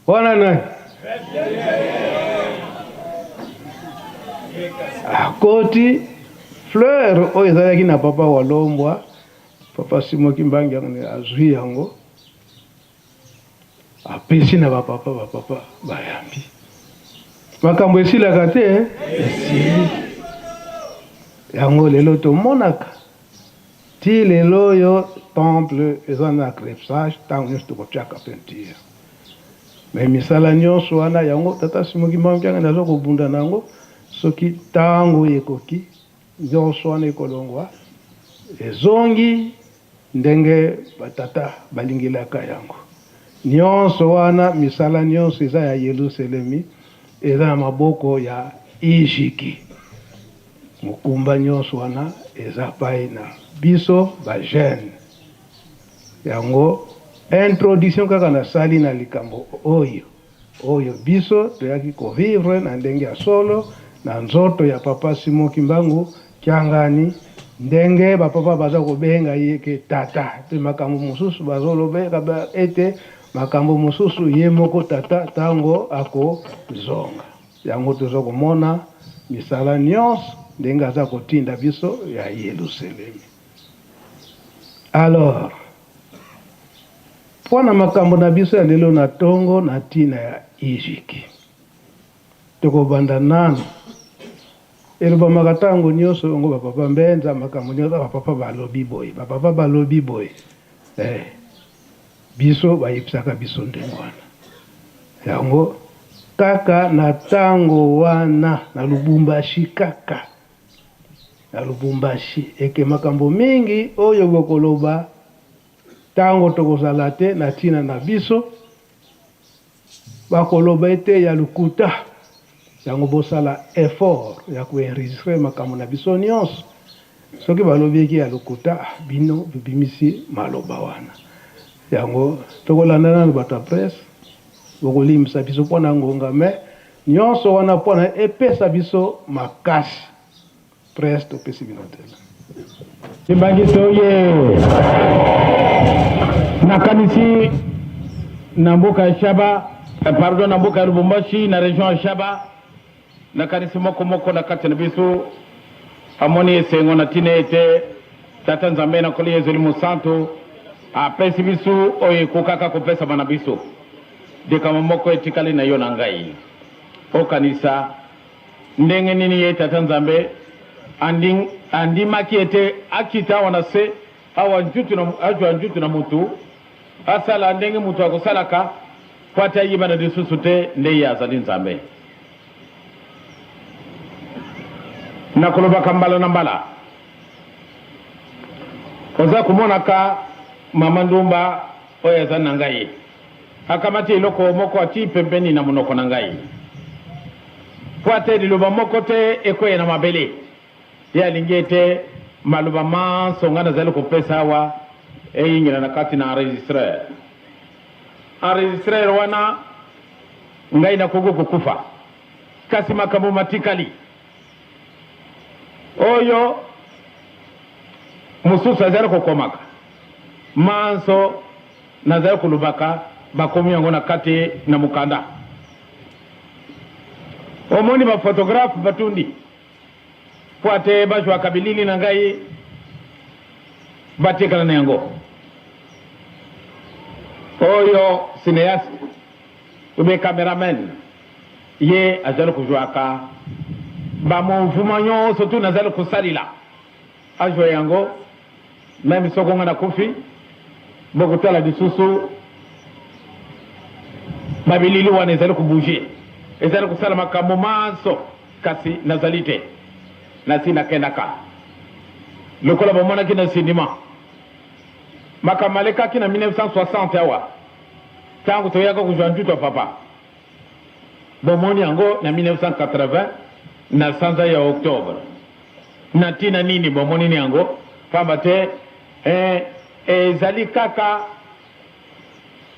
wana nani akoti, fleur oyo ezalaki na papa Walombwa, papa Simon Kimbangu yango azwi yango, apesi na bapapa. Bapapa bayambi. Makambo esilaka te, esili yango. Lelo tomonaka ti lelo oyo temple eza na crépissage, ntango nyonso tokotiaka peinture. Mais misala nyonso wana, yango tata Simon Kimbangu Kiangani aza kobunda na yango. Soki ntango ekoki, nyonso wana ekolongwa, ezongi. ndenge ba tata balingelaka yango. Nionso wana, misala nionso eza ya Yeluselemi, eza na maboko ya Ijiki. Mokumba nionso wana eza pai na biso ba jeunes. Yango introduction kaka nasali na likambo oyo. Oyo biso toyaki ko vivre na ndenge ya solo na nzoto ya papa Simon Kimbangu Kiangani ndenge ba papa baza kobenga ye ke tata pe makambo mosusu bazolobeka ete makambo mosusu ye moko tata tango ako zonga yango toza komona misala nionso ndenge aza kotinda biso ya Yeluselemi alors Mpo na makambo na biso ya lelo na tongo na ntina ya Ijiki, tokobanda nanu. Elobamaka tango nioso yango ba papa mbenza makambo nioso ba papa balobi boye, ba papa balobi boye. Eh, biso bayebisaka biso ndenge wana. Yango kaka na tango wana na Lubumbashi kaka na Lubumbashi eke makambo mingi oyo bokoloba Tango tokozala te na tina na biso, bakoloba ete ya lokuta. Yango bosala effort ya ko enregistrer makambo na biso nionso. Soki balobi eke ya lokuta, bino bobimisi maloba wana. Yango tokolanda nanu bato ya presse, bokolimbisa biso mpo na ngonga mais nionso wana mpo na epesa biso makasi. Presse topesi bino nzela. Kimbanguiste oye! Nakanisi na mboka ya Shaba, pardon, na mboka ya Lubumbashi na region ya Shaba, nakanisi moko moko na kati na biso amoni esengo na tina ete Tata Nzambe na Nkolo Yezu Elimo Santu apesi biso oyo ekokaka kopesama na biso. Likambo moko etikali na yo na ngai, okanisa Ndenge nini Ye, Tata Nzambe, andi, andimaki ete akita awa na se, awa njutu na, azua njutu na mutu, asala ndenge mutu akosalaka, mpo ate ayebana lisusu te nde Ye azali Nzambe. Nakolobaka mbala na mbala, oza komonaka mama ndumba oyo aza na ngai, Akamati eloko moko atii pembeni na monoko na ngai, mpo ate liloba moko te ekweya na mabele. Ye alingi ete maloba manso ngai nazali kopesa awa eyingela na kati na enregistreur. Enregistreur wana, ngai nakoki kokufa, kasi makambo matikali. Oyo mosusu azali kokomaka manso Nazali kolobaka, bakomi yango na kati na mokanda. Omoni ba photographe batundi mpo ate bazwaka bilili na ngai batikala na yango. Oyo cineaste ou bien cameraman ye azali kozwaka ba mouvement nyonso tu nazali kosalila azwa yango. Meme soko nga nakufi bokotala lisusu ba bilili wana ezali ko bouger, ezali kosala makambo manso kasi nazali te. Nasi nakendaka lokola bomonaki na cinema makambo malekaki na 1960 awa tango toyaka kozwa njuto ya papa. Bomoni yango na 1980 na sanza ya Octobre. Na ntina nini bomonini yango? Pamba te e, ezali kaka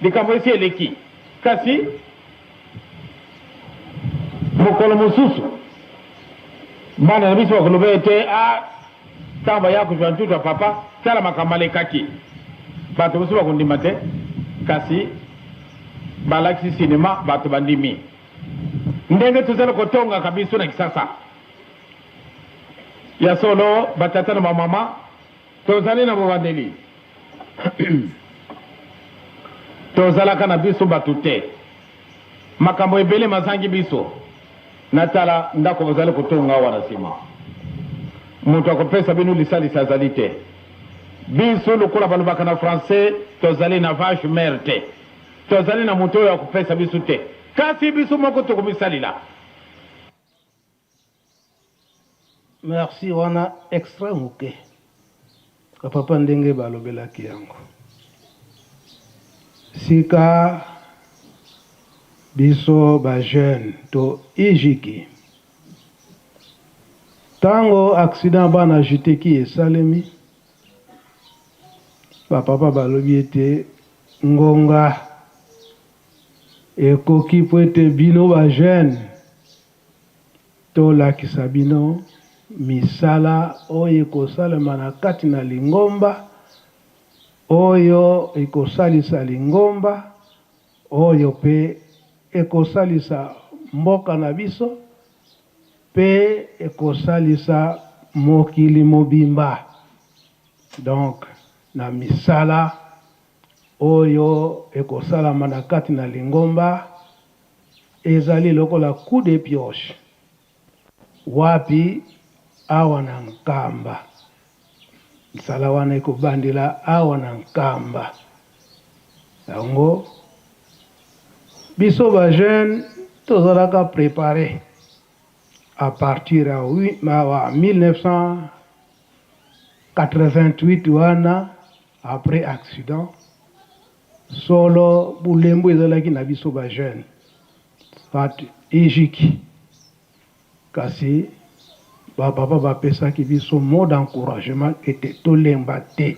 likambo esi eleki. Kasi mokolo mosusu bana na biso bakoloba ete, Ah, ntango baya kozwa ntutu ya papa, tala makambo malekaki. Bato mosusu bakondima te, kasi balakisi sinema, bato bandimi. Ndenge tozali kotongaka biso na Kisasa. Ya solo, batata na bamama, tozali na bobandeli. Tozalaka na biso bato te. Makambo ebele mazangi biso. Natala ndako bozali kotonga awa na nsima. Moto akopesa bino lisalisi azali te. Biso, lokola balobaka na français, tozali na vache mère te. Tozali na moto oyo akopesa biso te. Kasi biso moko tokomisalila. Merci wana extrait muke. Ba papa ndenge balobelaki yango. Sika biso ba jeunes to ijiki tango accident bana juteki esalemi, ba papa balobi ete ngonga ekoki po ete bino ba jeunes Tolakisa bino misala oyo ekosalema na kati na lingomba, oyo ekosalisa lingomba, oyo pe ekosalisa mboka na biso, pe ekosalisa mokili mobimba. Donc, na misala oyo ekosalama na kati na lingomba, Ezali lokola coup de pioche. Wapi? Awa na Nkamba. Misala wana ekobandela awa na Nkamba. Yango biso ba jeunes tozalaka preparer à partir ya 1988 wana après accident. Solo bulembu ezalaki na biso ba jeunes soit ejiki kasi ba papa ba pesaki biso mot d'encouragement ete tolemba te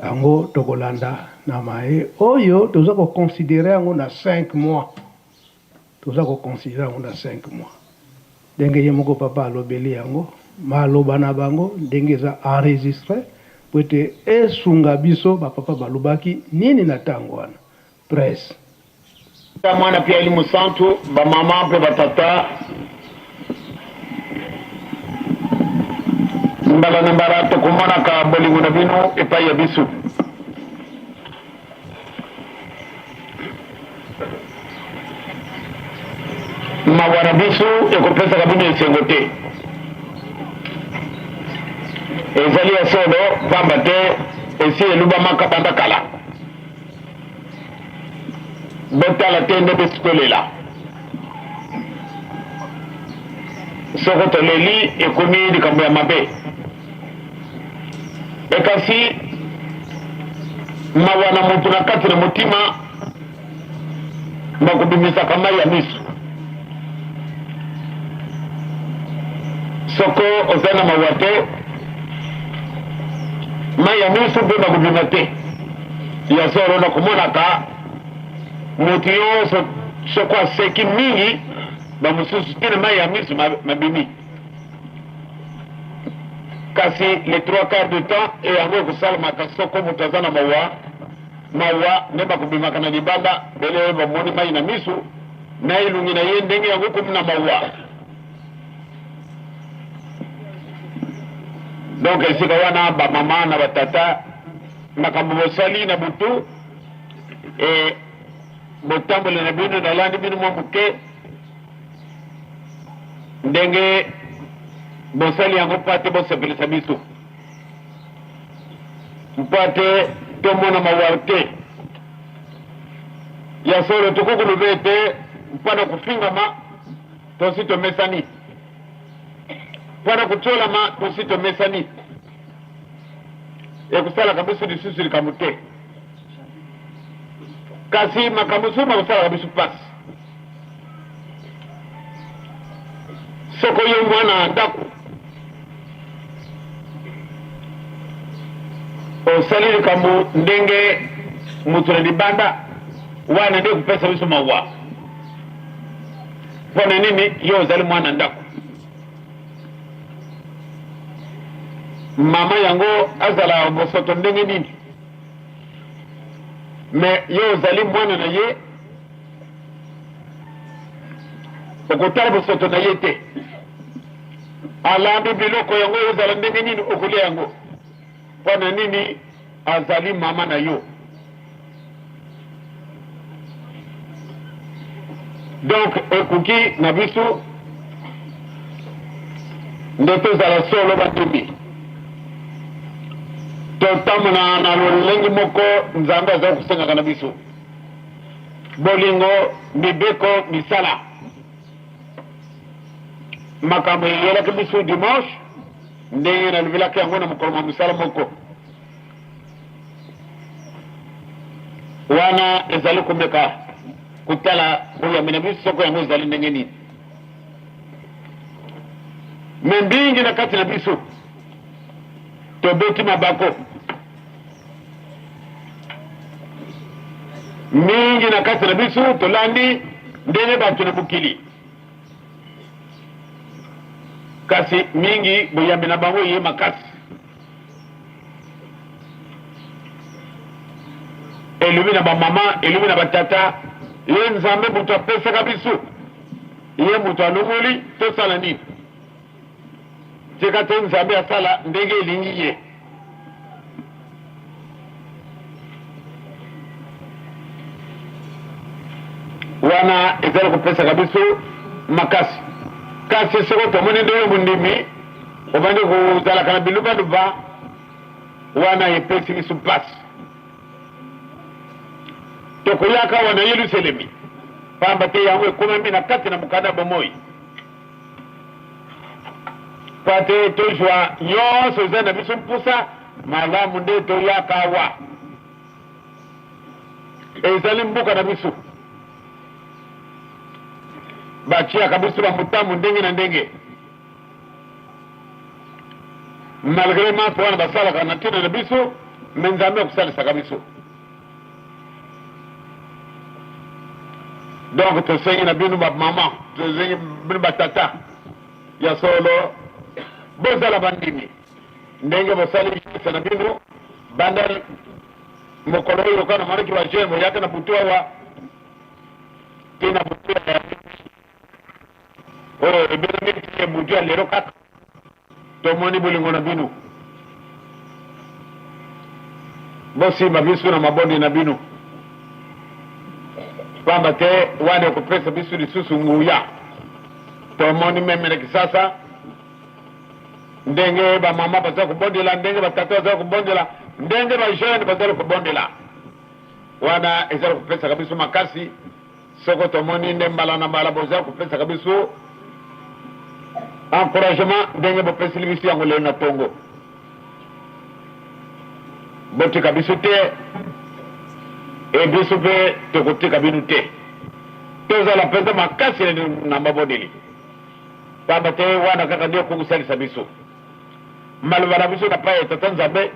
yango tokolanda na maye oyo toza ko considerer yango na 5 mois Toza ko considerer yango na 5 mois ndenge ye moko papa alobeli yango maloba na bango ndenge eza enregistre po ete esunga biso ba papa balobaki nini na tango wana presse. Tata, Mwana mpe Elimo Santu, bamama mpe batata, mbala na mbala tokomonaka bolingo na bino epai ya biso. Mawa na biso ekopesaka bino esengo te. Ezali ya solo, pamba te esi elubamaka banda kala. Botala te nde biso tolela. Soko toleli ekomi likambo ya mabe. E kasi mawa na moto na kati na motima makobimisaka mai ya miso. Soko ozali na mawa te, mai ya miso mpe makobima te. Ya solo, nakomonaka moto nyonso soko aseki mingi, bamosusu tina mai ya miso mabimi. Kasi les 3/4 du temps e yango ekosalemaka soko moto aza na mawa, mawa nde bakobimaka na libanda bele bamoni mai na miso na elongi na ye ndenge yango ekomi na mawa. Donc esika wana ba mama na ba tata makambo bosali na butu e botamboli na bino nalandi bino mwa moke. Ndenge bosali yango mpo ate bosepelisa biso, mpo ate tomona mawa te. Ya solo, tokoki koloba ete mpo na kofingama tosi tomesani, mpo na kotyolama tosi tomesani, ekosalaka biso lisusu likambo te. Kasi makambo mosusu makosalaka biso mpasi. Soko yo mwana ya ndako osali likambo ndenge moto na libanda wana nde kopesa biso mawa. Mpo na nini? Yo ozali mwana ndako. Mama yango azala bosoto ndenge nini? Me yo ozali mwana na ye. Okotala bosoto na ye te. Alambi biloko yango ezala ndenge nini, okolia yango. Mpo na nini? Azali mama na yo. Donc ekoki na biso nde tozala solo bandimi, totambola na lolenge moko Nzambe azali kosengaka na biso. Bolingo, mibeko, misala. Makambo eyelaki biso dimanche, ndenge nalobelaki yango na mokolo mwa mosala moko. Wana ezali komeka kotala boyambi na biso soko yango ezali ndenge nini. Me mbingi na kati na biso tobeti mabako mingi na kati na biso tolandi ndenge bato na mokili, kasi mingi boyambi na bango eye makasi. Elobi na bamama, elobi na batata, ye Nzambe moto apesaka biso, ye moto alongoli, tosala nini? Tika te Nzambe asala ndenge elingi ye. Wana ezali kopesaka biso makasi. Kasi soko tomoni ndenge mondimi obandi kozalaka na bilubaluba, wana epesi biso mpasi. Tokoyaka awa na Yelusalemi, pamba te yango ekomami na kati na mokanda ya bomoi. Mpo te tozwa nyonso ezali na biso mposa, malamu nde toyaka awa. Ezali mboka na biso. Batiaka biso ba motambo ndenge na ndenge. Malgre manso wana basalaka na ntina na biso, me Nzambe akosalisaka biso. Donc tosengi na bino ba mama, tosengi bino ba tata ya solo, bozala bandimi ndenge bosali geste na bino banda mokolo oyo kaka namonaki ba jeune boyaka na butu awa ti na butu ya oyo ebengami ti butu ya lelo kaka tomoni bolingo na bino. Bosimba biso na mabondi na bino, pamba te wana ekopesa biso lisusu nguya. Tomoni meme na Kisasa ndenge ba mama baza kobondela, ndenge ba tata baza kobondela, ndenge ba jeune bazali kobondela. Wana ezali kopesaka biso makasi. Soko tomoni nde mbala na mbala boza kopesaka biso encouragement ndenge bopesili biso yango lelo na tongo. Botika biso te e biso mpe tokotika bino te. Tozala mpenza makasi na mabondeli, pamba te wana kaka nde okosalisa biso. Maloba na biso na pai ya Tata Nzambe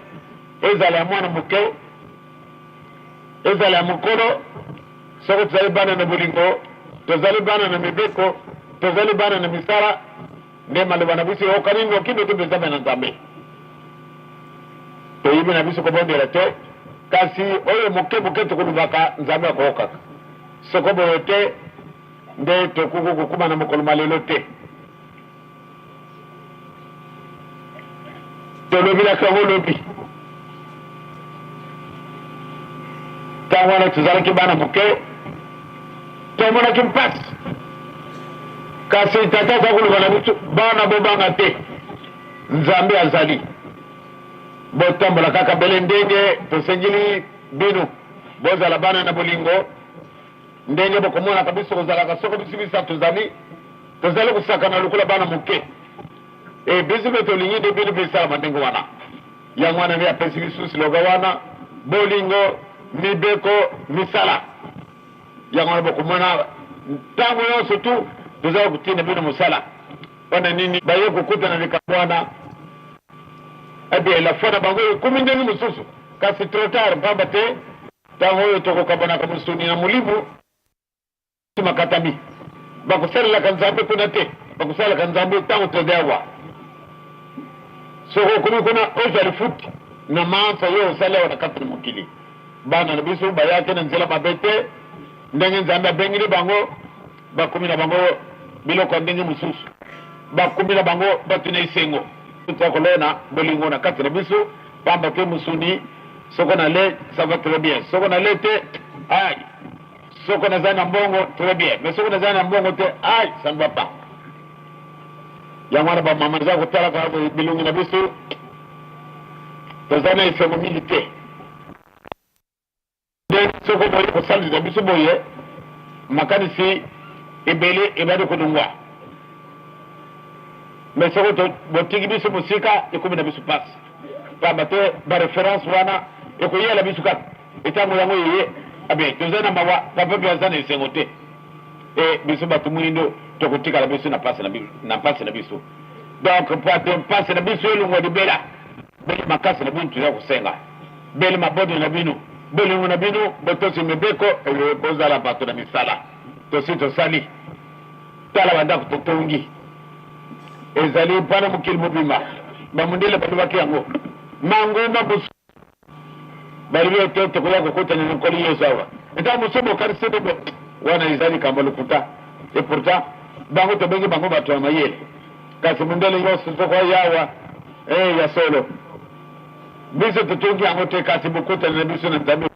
ezala ya mwana moke, ezala ya mokolo. Soko tozali bana na bolingo, tozali bana na mibeko, tozali bana na misala, nde maloba na biso eyokani noki noki mpenza na Nzambe. Toyebi na biso kobondela te, kasi oyo moke moke tokolobaka, Nzambe akoyokaka. Soko boye te, nde tokoki kokoma na mokolo mwa lelo te. Tolobelaki yango lobi. Ntango wana tozalaki bana moke, tomonaki mpasi, kasi tata aza koloba na biso, bana bobanga te, Nzambe azali. Botambola kaka bele ndenge tosengeli bino, bozala bana na bolingo ndenge bokomonaka biso kozalaka soko biso misato tozali tozali kosakana lokola bana moke. E biso mpe tolingi nde bino mpe esalama ndenge wana. Yango wana nde apesi biso slogan wana, bolingo, mibeko, misala. Yango wana bokomona ntango nyonso tu tozali kotinda bino mosala. Mpo na nini baye kokutana likambo wana? Eh bien, la foi na bango ekomi ndenge mosusu, kasi trop tard, mpamba te ntango oyo tokokabwanaka mosuni na molimo makatami, bakosalelaka Nzambe kuna te, bakosalelaka Nzambe ntango tozali awa. Soki okomi kuna, ozwa lifuti na manso yo osali awa na kati na mokili. Bana na biso bayaki na nzela mabe te, ndenge Nzambe abengeli bango, bakomi na bango biloko ya ndenge mosusu, bakomi na bango bato na esengo. Toza kolona bolingo na kati na biso, pamba te mosuni soko na le ça va très bien, soko na le te ai, soko naza na mbongo très bien, mais soko naza na mbongo te ai, ça ne va pas. Yango wana bamama eza kotalaka bilongi na biso, toza na esengo mingi te. Nde soko boye kosalisa biso boye, makanisi ebele ebandi kolongwa. Me soko to botiki biso mosika, ekomi na biso pasi, pamba te ba reference wana ekoyela biso kaka etango yango eye. Abe toza na mawa, papa mpe aza na esengo te. E biso bato mwindo tokotikala biso na mpasi na mpasi na biso. Donc mpo ate mpasi na biso elongwa libela, bele makasi na bino toza kosenga, bele mabondeli na bino, bolingo na bino, botosi mibeko, bozala bato na misala. Tosi tosali, tala bandako totongi, ezali mpana mokili mobimba, bamundele balobaki yango, mangomba mosusu Balobi ete tokoya kokutana na Nkolo Yesu awa. Ntango mosusu bokanisi ete wana eza likambo ya lokuta. Et pourtant, bango tobengi bango bato ya mayele. Kasi mondele nyonso soko aya awa, ee, ya solo. Biso totongi yango te, kasi bokutani na biso na Nzambe.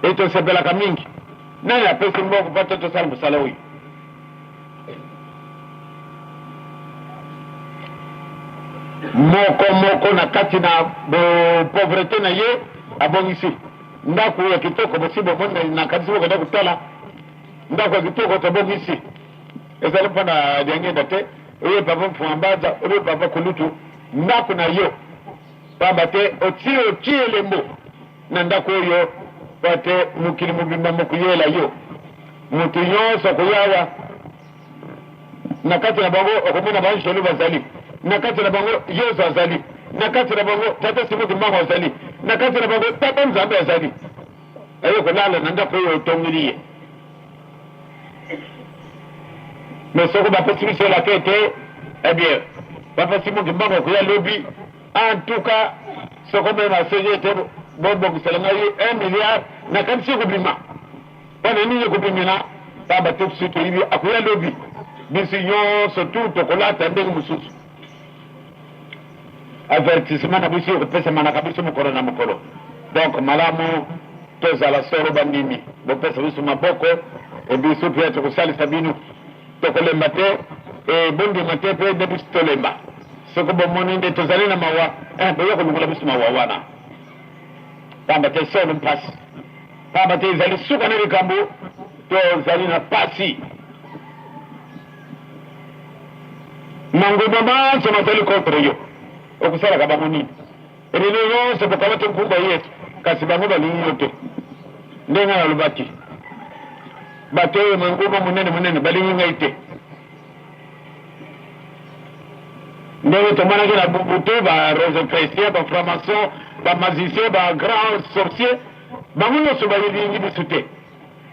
E tosepelaka mingi. Nani apesi mbongo mpo te tosala mosala oyo? Moko moko na kati na pauvrete na ye abongisi ndako ya kitoko. Bosi bomoni, nakanisi bokenda kotala ndako ya kitoko tobongisi. Ezali mpo na Diangenda te, oye papa Mfuambanza, oye papa Kulutu, ndako na yo. Pamba te otie otie elembo na ndako oyo, mpo ete mokili mobimba mokoyela yo. Moto nyonso akoya awa, na kati na bango okomona baanjelu bazali, na kati na bango Yesu azali, na kati na bango Tata Simon Kimbangu azali, na kati na bango Tata Nzambe azali. Aye kolala na ndako oyo otongeli ye. Mais soko bapesi biso elaka ete, eh bien, Papa Simon Kimbangu akoya lobi, En tout cas soko meme asengi ete bobongisela ngai 1 milliard, nakanisi ekobima. Mpo na nini ekobimela? Pamba te biso toyebi akoya lobi, biso nyonso tout tokolata ndenge mosusu. Avertissement na biso ekopesamanaka biso mokolo na mokolo. Donc malamu tozala solo bandimi, bopesa biso maboko e biso mpe tokosalisa bino. Tokolemba te e bondima te mpe nde biso tolemba. Soko bomoni nde tozali na mawa, eh, boya kolongola biso mawa wana. Pamba te solo mpasi, pamba te ezali suka na likambo, tozali na pasi. Mangomba manso mazali contre yo, okosalaka bango nini? Bino nyonso bokamati nkumba Yesu, kasi bango balingi yo te. Ndenge nalobaki, bato oyo mangomba monene monene balingi ngai te. Ndenge tomonaki na butu, ba rosecruciens, ba franc-maçons, ba magiciens, ba grands sorciers, bango nyonso balingi biso te.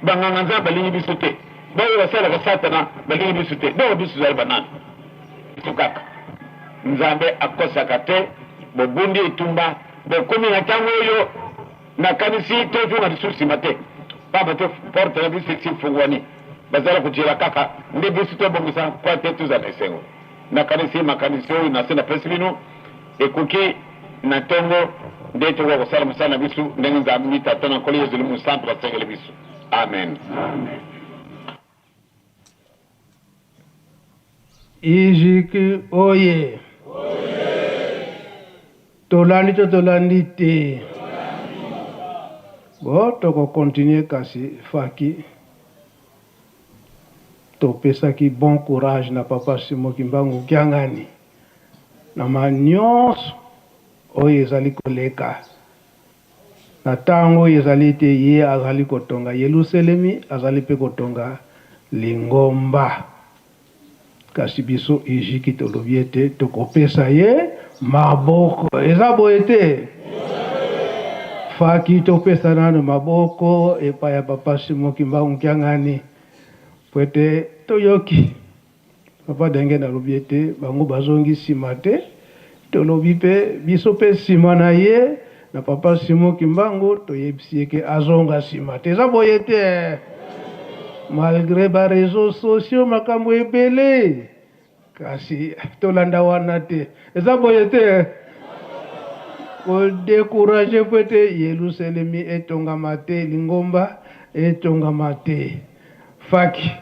Banganga Nzambe balingi biso te. Baoyo basalaka Satana balingi biso te. Bongo biso tozali banani? Biso kaka. Nzambe akosaka te. Bobundi etumba, bokomi na ntango oyo nakanisi tozonga lisusu nsima te, pamba te porte na biso esi efungwani. Bazala kojela kaka nde biso tobongisa mpo te tozala na esengo. Nakanisi makanisi oyo nase napesi bino ekoki na ntongo nde tokoka kosala mosala na biso ndenge Nzambe Tata na Nkolo Yezu Elimo Santu basengeli biso. Amen. Ijiki oye! Tolandi to tolandi te? Bon, toko continuer kasi faki. Topesaki bon courage na papa Simon Kimbangu Kiangani na ma nionso oyo ezali koleka na tango oyo ezali ete ye azali kotonga Yeluselemi, azali mpe kotonga lingomba. Kasi biso Ejiki tolobi ete tokopesa ye maboko. Eza boye te? Faki topesa nano maboko epai ya papa Simon Kimbangu Kiangani po ete toyoki papa Dengenda alobi ete bango bazongi sima te, tolobi pe biso pe sima na ye na papa Simon Kimbangu toyebisi ye ke azonga sima te. Eza boye te? Malgre ba reseaux sociaux makambo ebele kasi tolanda wana te. Eza boye te? Ko decourager po ete Yelusalemi etongama te, lingomba etongama te. Faki.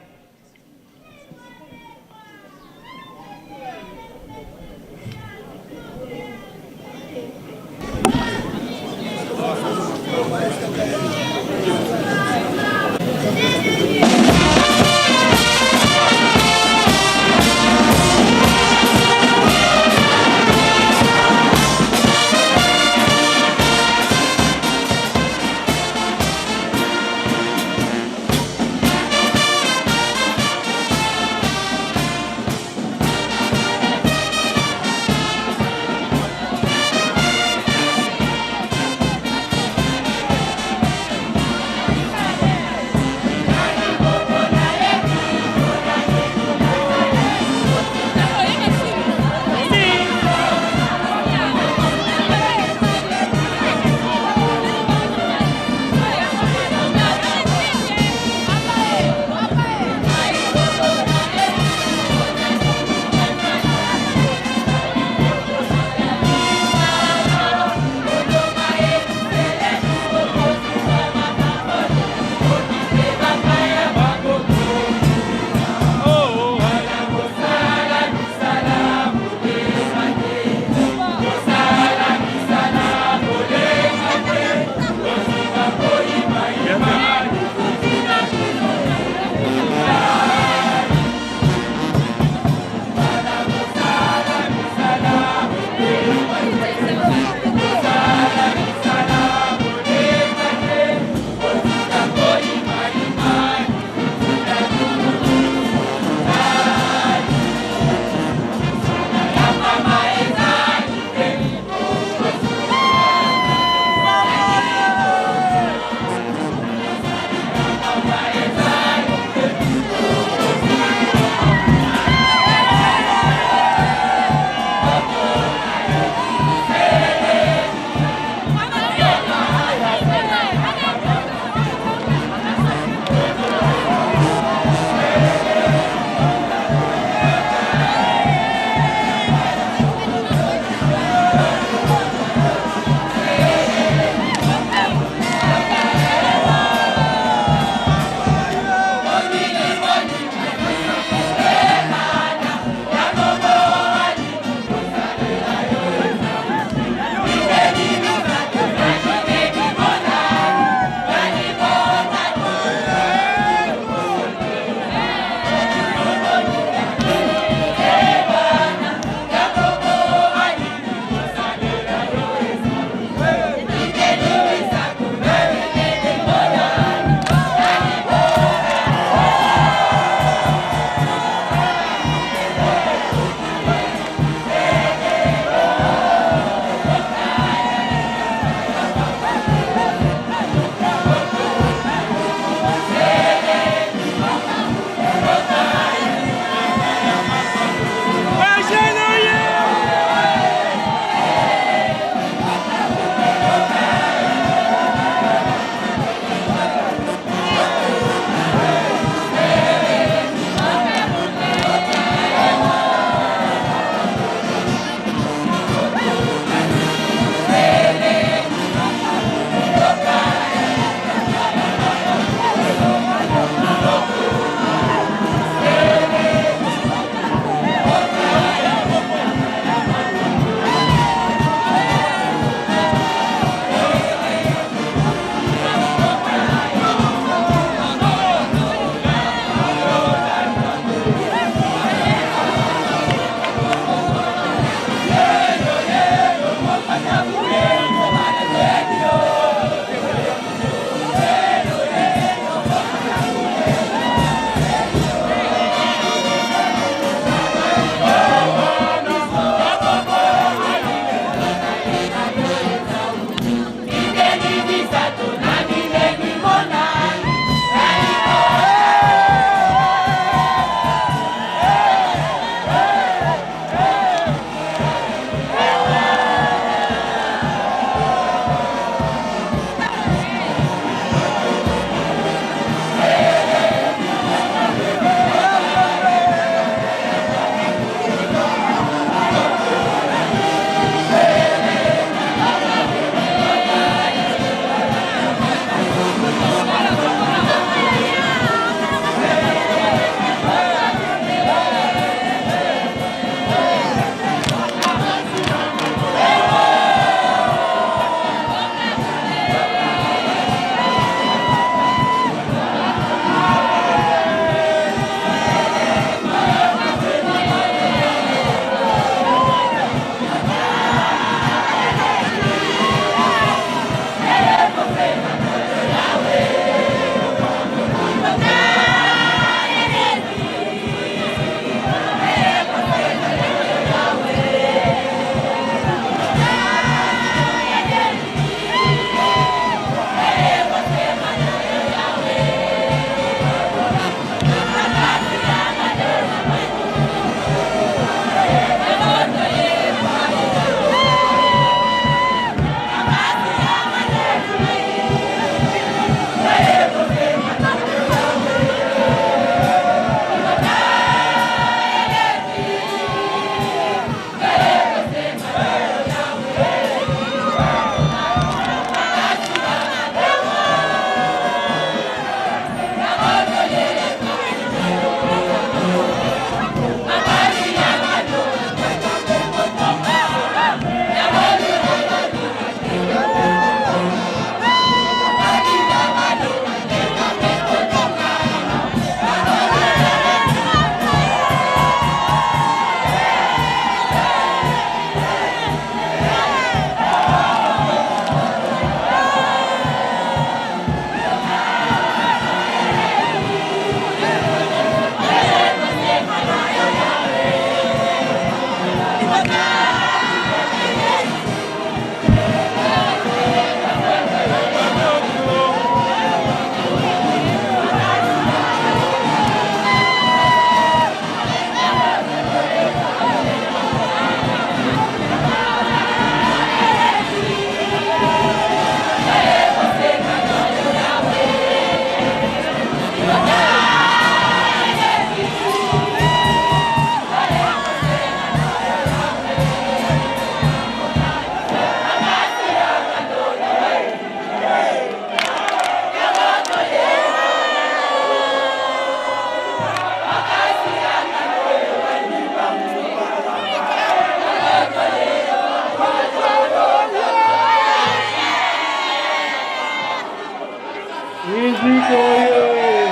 Iziki oye!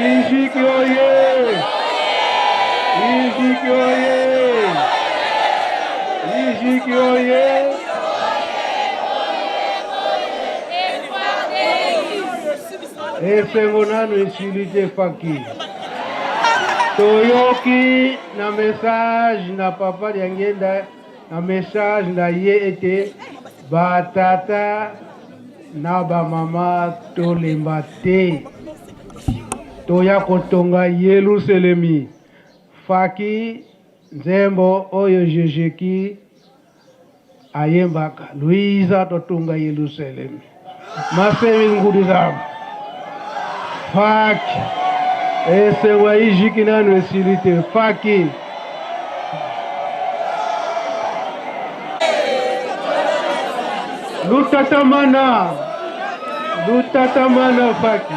Iziki oye! Iziki oye! Iziki oye! Esengo nanu esili te faki. Toyoki na message na papa Diangienda na message na ye ete batata na bamama tolemba te toya kotonga Yelusalemi. Faki nzembo oyo Jejeki ayembaka Luiza totunga Yelusalemi masemi ngudu zam faki esengo ya ijiki nanu esili te faki lutatamana lutatamana faki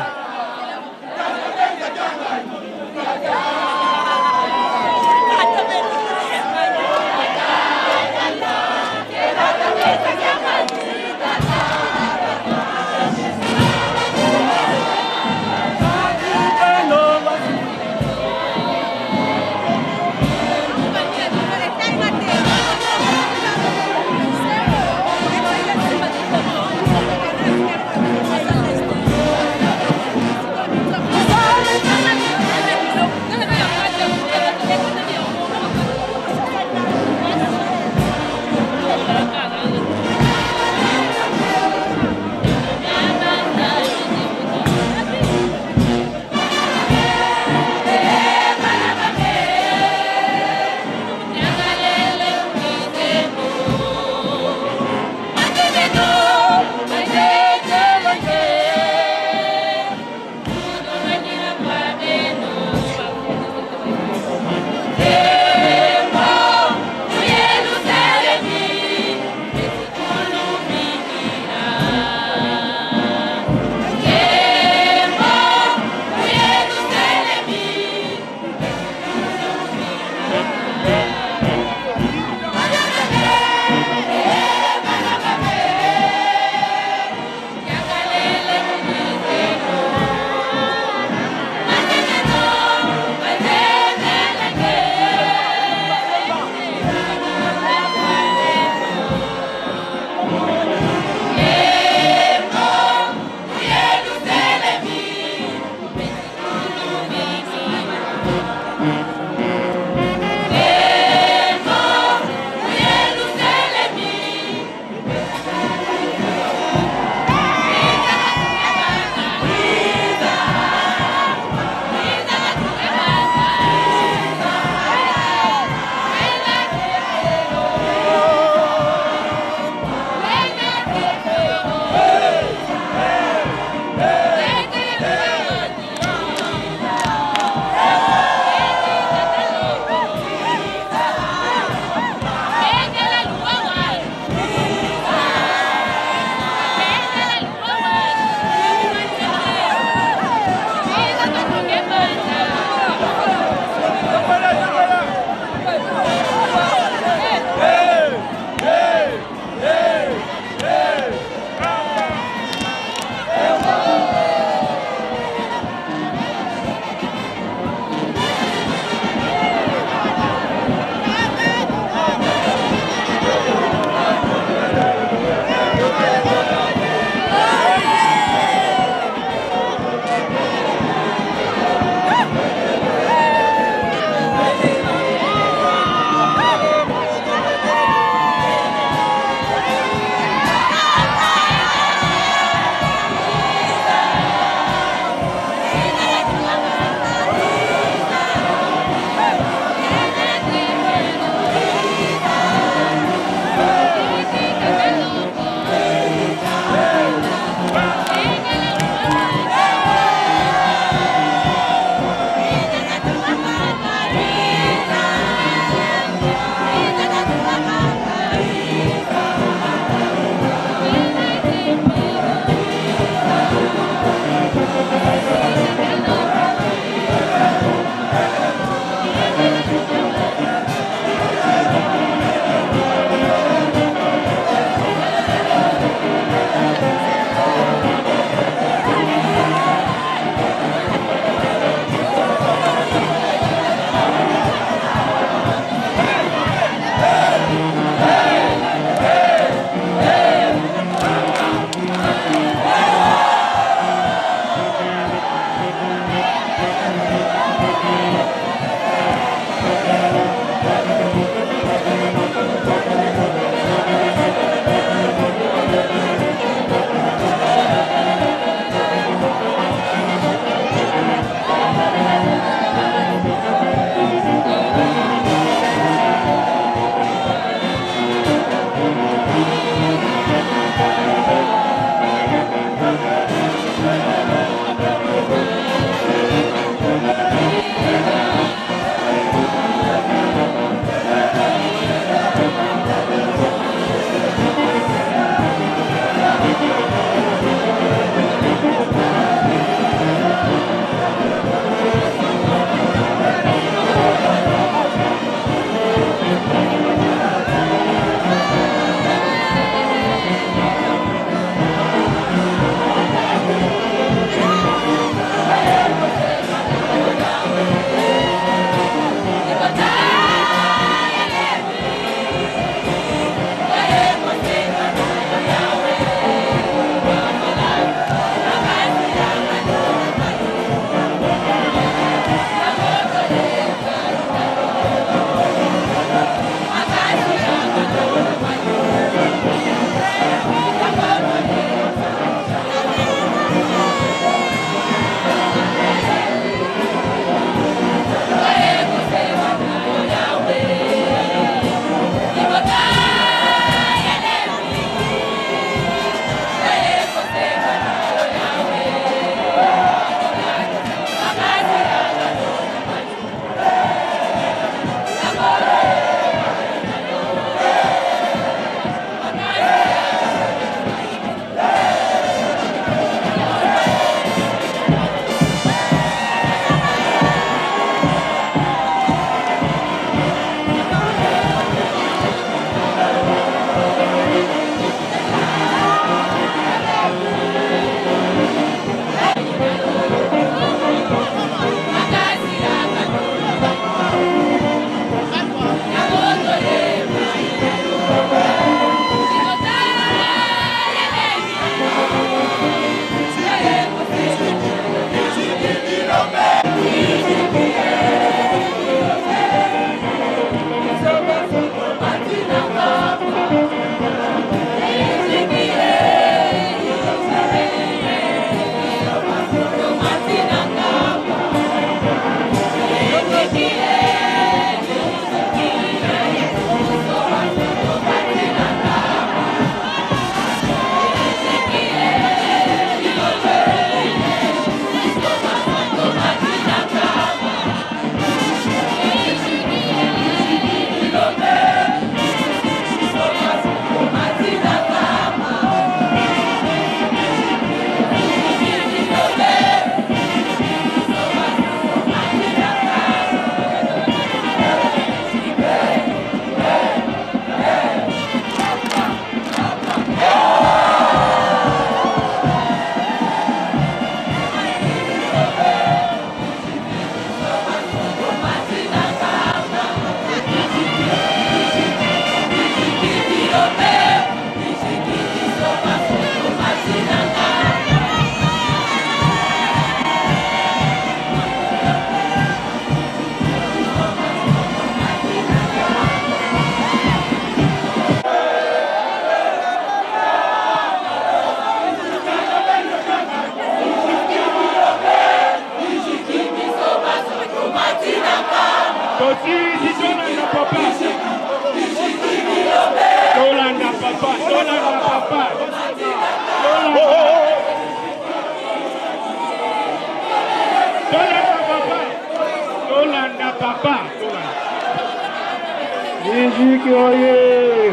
Ijiki oye!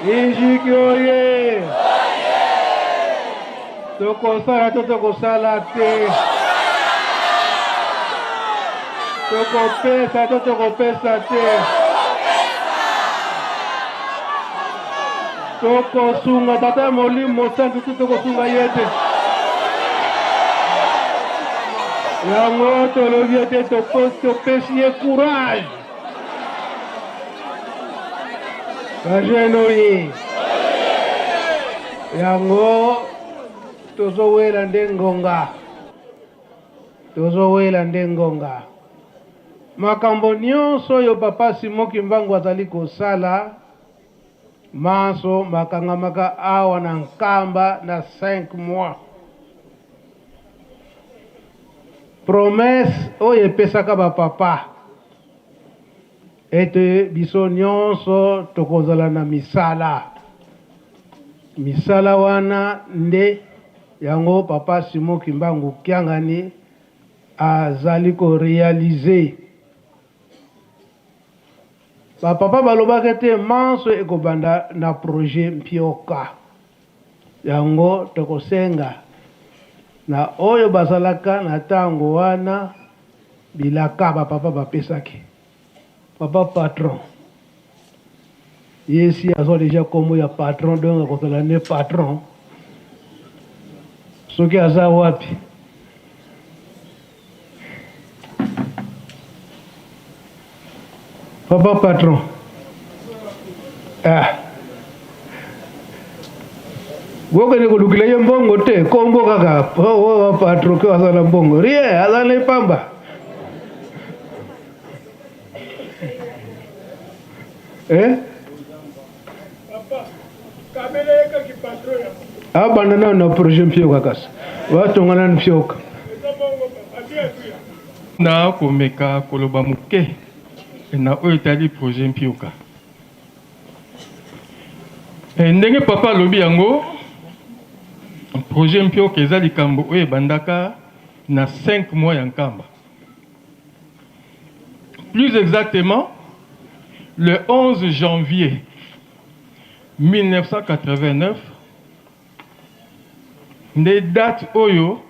Ijiki oye! Tokosala to tokosala te? Tokopesa to tokopesa te? Tokosunga Tata Molimo Santu to tokosunga ye te? Yango tolobi ete topesi ye courage. Ba-jeunes oye! Yango tozowela nde ngonga, tozowela nde ngonga. Makambo nyonso oyo Papa Simon Kimbangu azali kosala, manso makangamaka awa na Nkamba na 5 mois. Promesse oyo epesaka ba papa ete biso nyonso tokozala na misala. Misala wana nde yango Papa Simon Kimbangu Kiangani azali ko realiser. Ba papa balobaka ete manso ekobanda na projet Mpioka. Yango tokosenga na oyo bazalaka na tango wana bilaka ba papa bapesaki. Papa patron ye si azwa dejà kombo ya patron donc akozala nde patron soki aza wapi? Papa patron ah bokende kolukela ye mbongo te kombo kaka oh, oh, patron ke aza na mbongo rien aza na epamba eh? Abanda nano na projet mpioka kasi batonga nanu mpioka. Na komeka koloba moke na oyo etali projet Mpioka. E, ndenge papa alobi yango, projet Mpioka eza likambo oyo ebandaka na 5 mois ya Nkamba. Plus exactement, le 11 janvier 1989 nde date oyo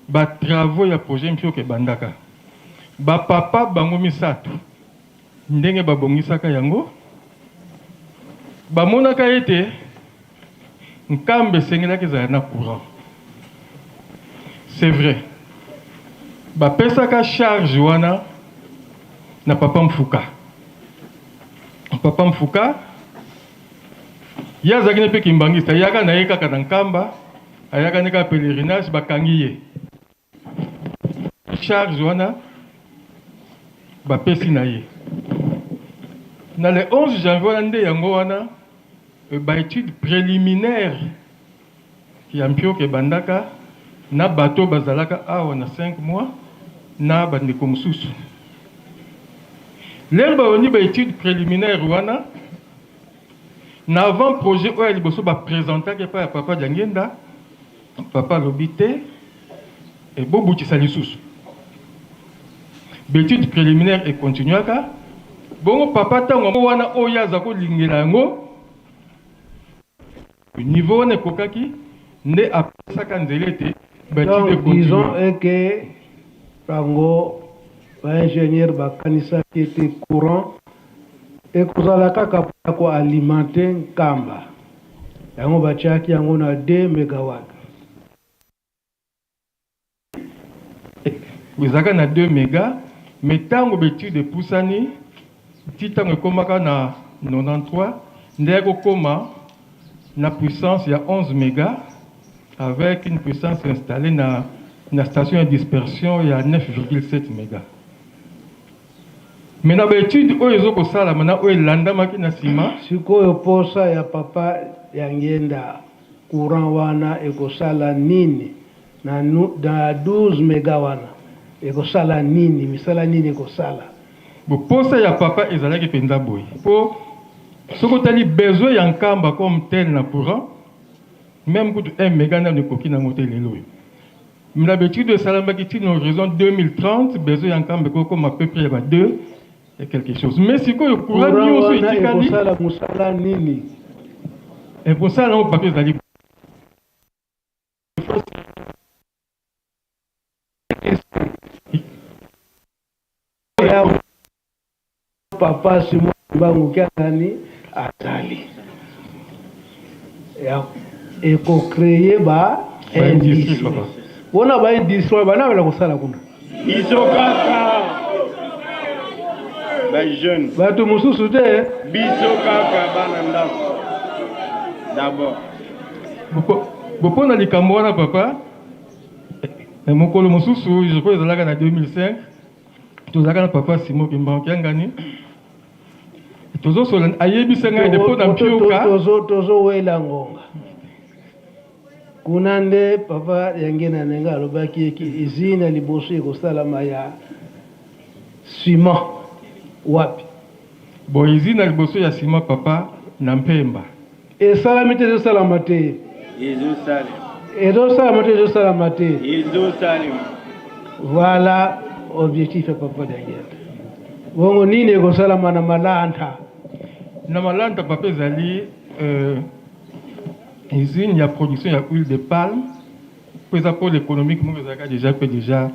ba travaux ya projet Mpioka ebandaka. Ba papa bango misato ndenge babongisaka yango, bamonaka ete Nkamba esengelaki ezala na courant. C'est vrai, bapesaka charge wana na papa Mfuka. Papa Mfuka ye azalaki ne mpe kimbangiste, ayaka na ye kaka na Nkamba, ayaka ne kaka pèlerinage, bakangi ye. Charge wana bapesi na ye na le 11 janvier wana nde yango wana ba etudes preliminaires ya Mpioka ebandaka na bato bazalaka awa na 5 mois na bandeko mosusu. Lere babandi ba etudes preliminaires wana na avant projet oyo ya liboso ba presentaki epai ya Papa Diangienda, Papa alobi te e bobutisa lisusu. Ba etudes preliminaires e continuaka bongo papa tango wana oyo aza kolingela yango niveau wana ekokaki nde apesaka nzela ete ba etudes Donc disons est que bango ba ingenieurs bakanisaki ete courant ekozala kaka mpo ya ko alimenter Nkamba. Yango batiaki yango na 2 megawatt. Ezalaka na 2 mega mais tango ba etudes epusani ti tango ekomaka na 93 nde ayaki kokoma na puissance ya 11 mega avec une puissance installee na na station ya dispersion ya 9,7 mega. Mais na ba etudes oyo ezo kosalama na oyo elandamaki na sima. Sikoyo posa ya papa Diangienda courant wana ekosala nini na na 12 mega wana ekosala nini misala nini ekosala. Bo posa ya papa ezalaki penza boye po soki otali besoin ya Nkamba comme tel na courant meme kutu 1 mega nanu ekoki nango te lelo oyo. Mais na ba etudes oyo esalamaki ti na horizon 2030 besoin ya Nkamba ekoki kokoma à peu près ya ba 2. Et quelque chose. Mais sikoyo courant nyonso etikali. Ekosala mosala nini? Ekosala yango papa ezali ya papa Simon Kimbangu Kiangani azali ya eko créer ba industrie mpona ba industrie bana bala kosala kuna. Biso kaka ba jeune. Bato mosusu te. Biso kaka bana ndako d'abord. Mpona likambo wana papa, mokolo mosusu, je crois ezalaka na 2005, tozalaka na papa Simon Kimbangu Kiangani, tozosola, ayebisa ngai ete mpo na mpioka Tozowela ngonga kuna nde papa yange na ndenge alobaki eki usine ya liboso ekosalama ya ciment wapi? Bon, usine ya liboso ya ciment papa, na Mpemba. Esalami te, ezosalama te? Ezosalema. Ezosalama te, ezosalama te? Ezosalema. Voilà objectif ya papa Diangienda. Bongo nini ekosalama na Malanta? Na Malanta papa, ezali usine ya production ya huile de palme, mpo eza pôle économique moko ezalaka déjà mpe déjà.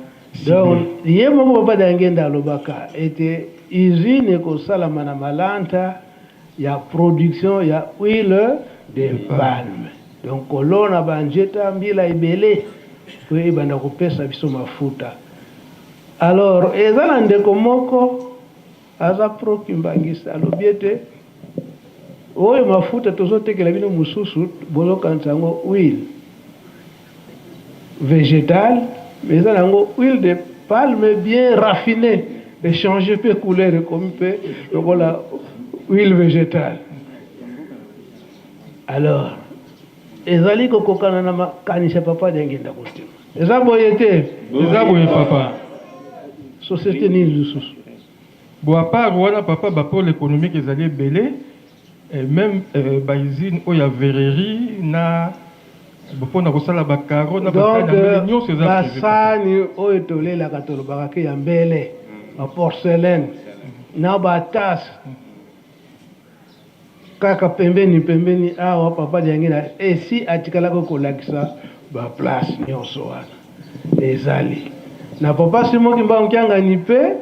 Donc ye moko papa Diangienda alobaka ete usine ekosalama na Malanta ya production ya huile de palme, donc kolona banzete mbila ebele po ebanda kopesa biso mafuta. Alors eza na ndeko moko aza pro kimbangisi, alobi ete oyo mafuta tozotekela bino mosusu, bozokanisa yango huile végétale, mais eza nango huile de palme bien raffinée, échange mpe couleur, ekomi mpe lokola huile végétale. Alors ezali kokokana na makanisi ya papa Diangienda Kuntima. Eza boye te? Eza boye papa. Société nini lisusu? Bon, à part wana papa, bapôle économique ezali ebele, même bausine oyo ya verrerie na mpona kosala bacarreaux na donc basani nyonso eza prévu. Basani oyo tolelaka, tolobaka ke ya mbele, baporcelaine na batasse kaka pembeni pembeni awa, papa Diangienda esi atikalaka kolakisa baplace nyonso wana ezali na papa Simon Kimbangu Kiangani. Mpe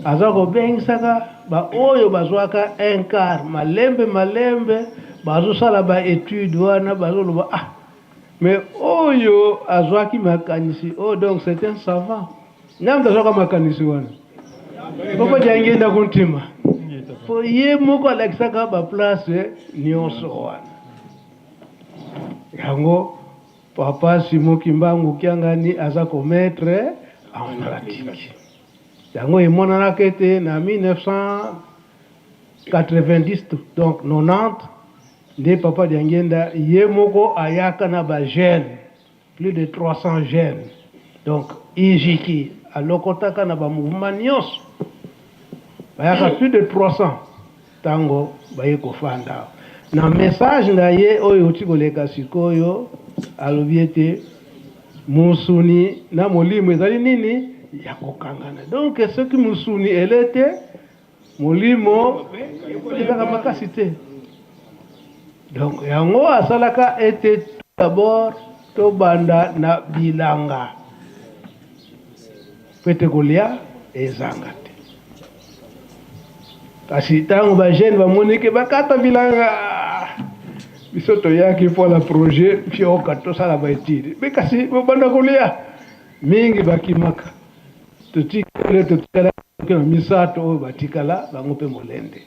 aza kobengisaka baoyo bazwaka un quart, malembe malembe bazosala baétude wana, bazoloba: "Ah, mais oyo azwaki makanisi oyo, donc c'est un savant." Nani azwaka makanisi wana? Papa Diangienda Kuntima, po ye moko alakisaka baplace nyonso wana. Yango papa Simon Kimbangu Kiangani aza komettre en pratique yango. Emonanaka ete na 1990, donc 90 nde papa Diangienda ye moko ayaka na bajeune, plus de 300 jeunes, donc ijiki alokotaka na bamouvement nyonso, bayaka plus de 300. Ntango baye kofanda na message na ye oyo euti koleka sikoyo, alobi ete mosuni na molimo ezali nini ya kokangana. Donc soki mosuni ele te, molimo ezaka makasi te. Donc yango asalaka ete d'abord tobanda na bilanga po ete kolia ezanga te. Kasi ntango bajeune bamoni ke bakata bilanga, biso toyaki mpola projet fioka, tosala baétude, me kasi bobanda kolia mingi, bakimaka. Totikale, totikala na misato oyo batikala bango mpe molende.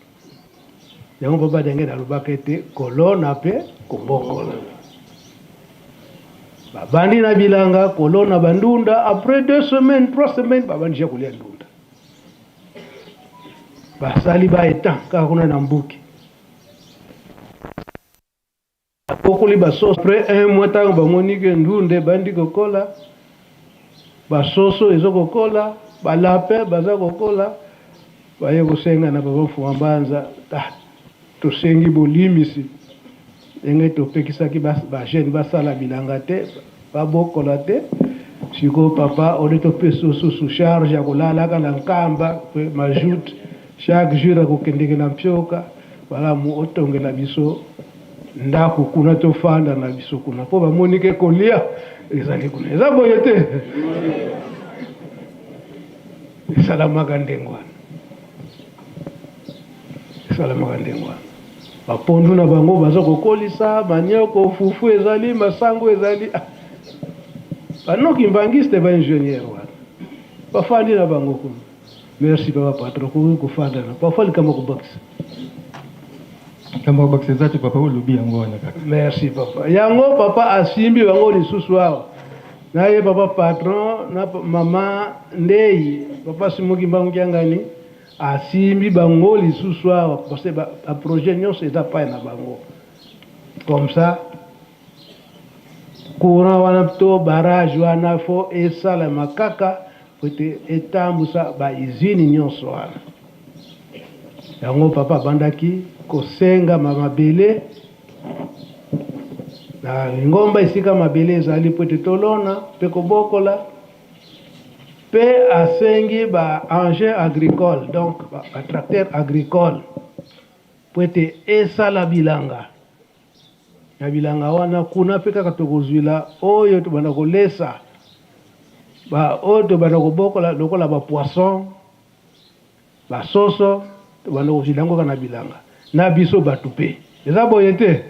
Yango papa Diangienda alobaka ete kolona mpe kobokola. Babandi na bilanga kolona bandunda, après 2 semaines, 3 semaines, babandi ja kolia ndunda. Basali ba étang kaka kuna na Mbuki, bakokoli basoso. Après un mois, ntango bamoni ke ndunda ebandi kokola, basoso ezokokola, balapin baza kokola, baye kosenga na papa Mfuma Mbanza: "Ah, tosengi bolimisi ndenge topekisaki bajeune basala bilanga te, babokola te. Sikoyo papa, ole topesa osusu charge ya kolalaka na Nkamba mpe majute." Chaque jour akokendeke na mpioka, malamu otongela biso ndako kuna tofanda na biso kuna, mpo bamoni ke kolia ezali kuna. Eza boye te? Esalamaka ndenge wana, esalamaka ndenge wana. Bapondu na bango baza kokolisa manioko, fufu ezali, masango ezali. Ah, banoki mbangiste ba ingénieur wana bafandi na bango kuna. Merci papa patron, okoki kofanda na parfois likambo ya kobakisa. Likambo ya kobakisa eza te papa, olobi yango wana kaka. Merci papa. Yango papa asimbi bango lisusu awa na ye papa patron na mama Ndeyi, papa Simon Kimbangu Kiangani asimbi bango lisusu awa parce que ba, ba projet nyonso eza pai na bango comme ça Courant wana to barrage wana faut esalema kaka po ete etambusa ba usines nionso wana. Yango papa abandaki kosenga ma mabele na lingomba esika mabele ezali po ete tolona pe kobokola pe asengi ba engins agricoles donc ba tracteurs agricoles po ete esala bilanga. Na bilanga wana kuna pe kaka tokozuila oyo tobanda kolesa ba oyo tobanda kobokola lokola ba poisson ba soso tobanda kozuila yango kaka na bilanga na biso batu pe eza boye te?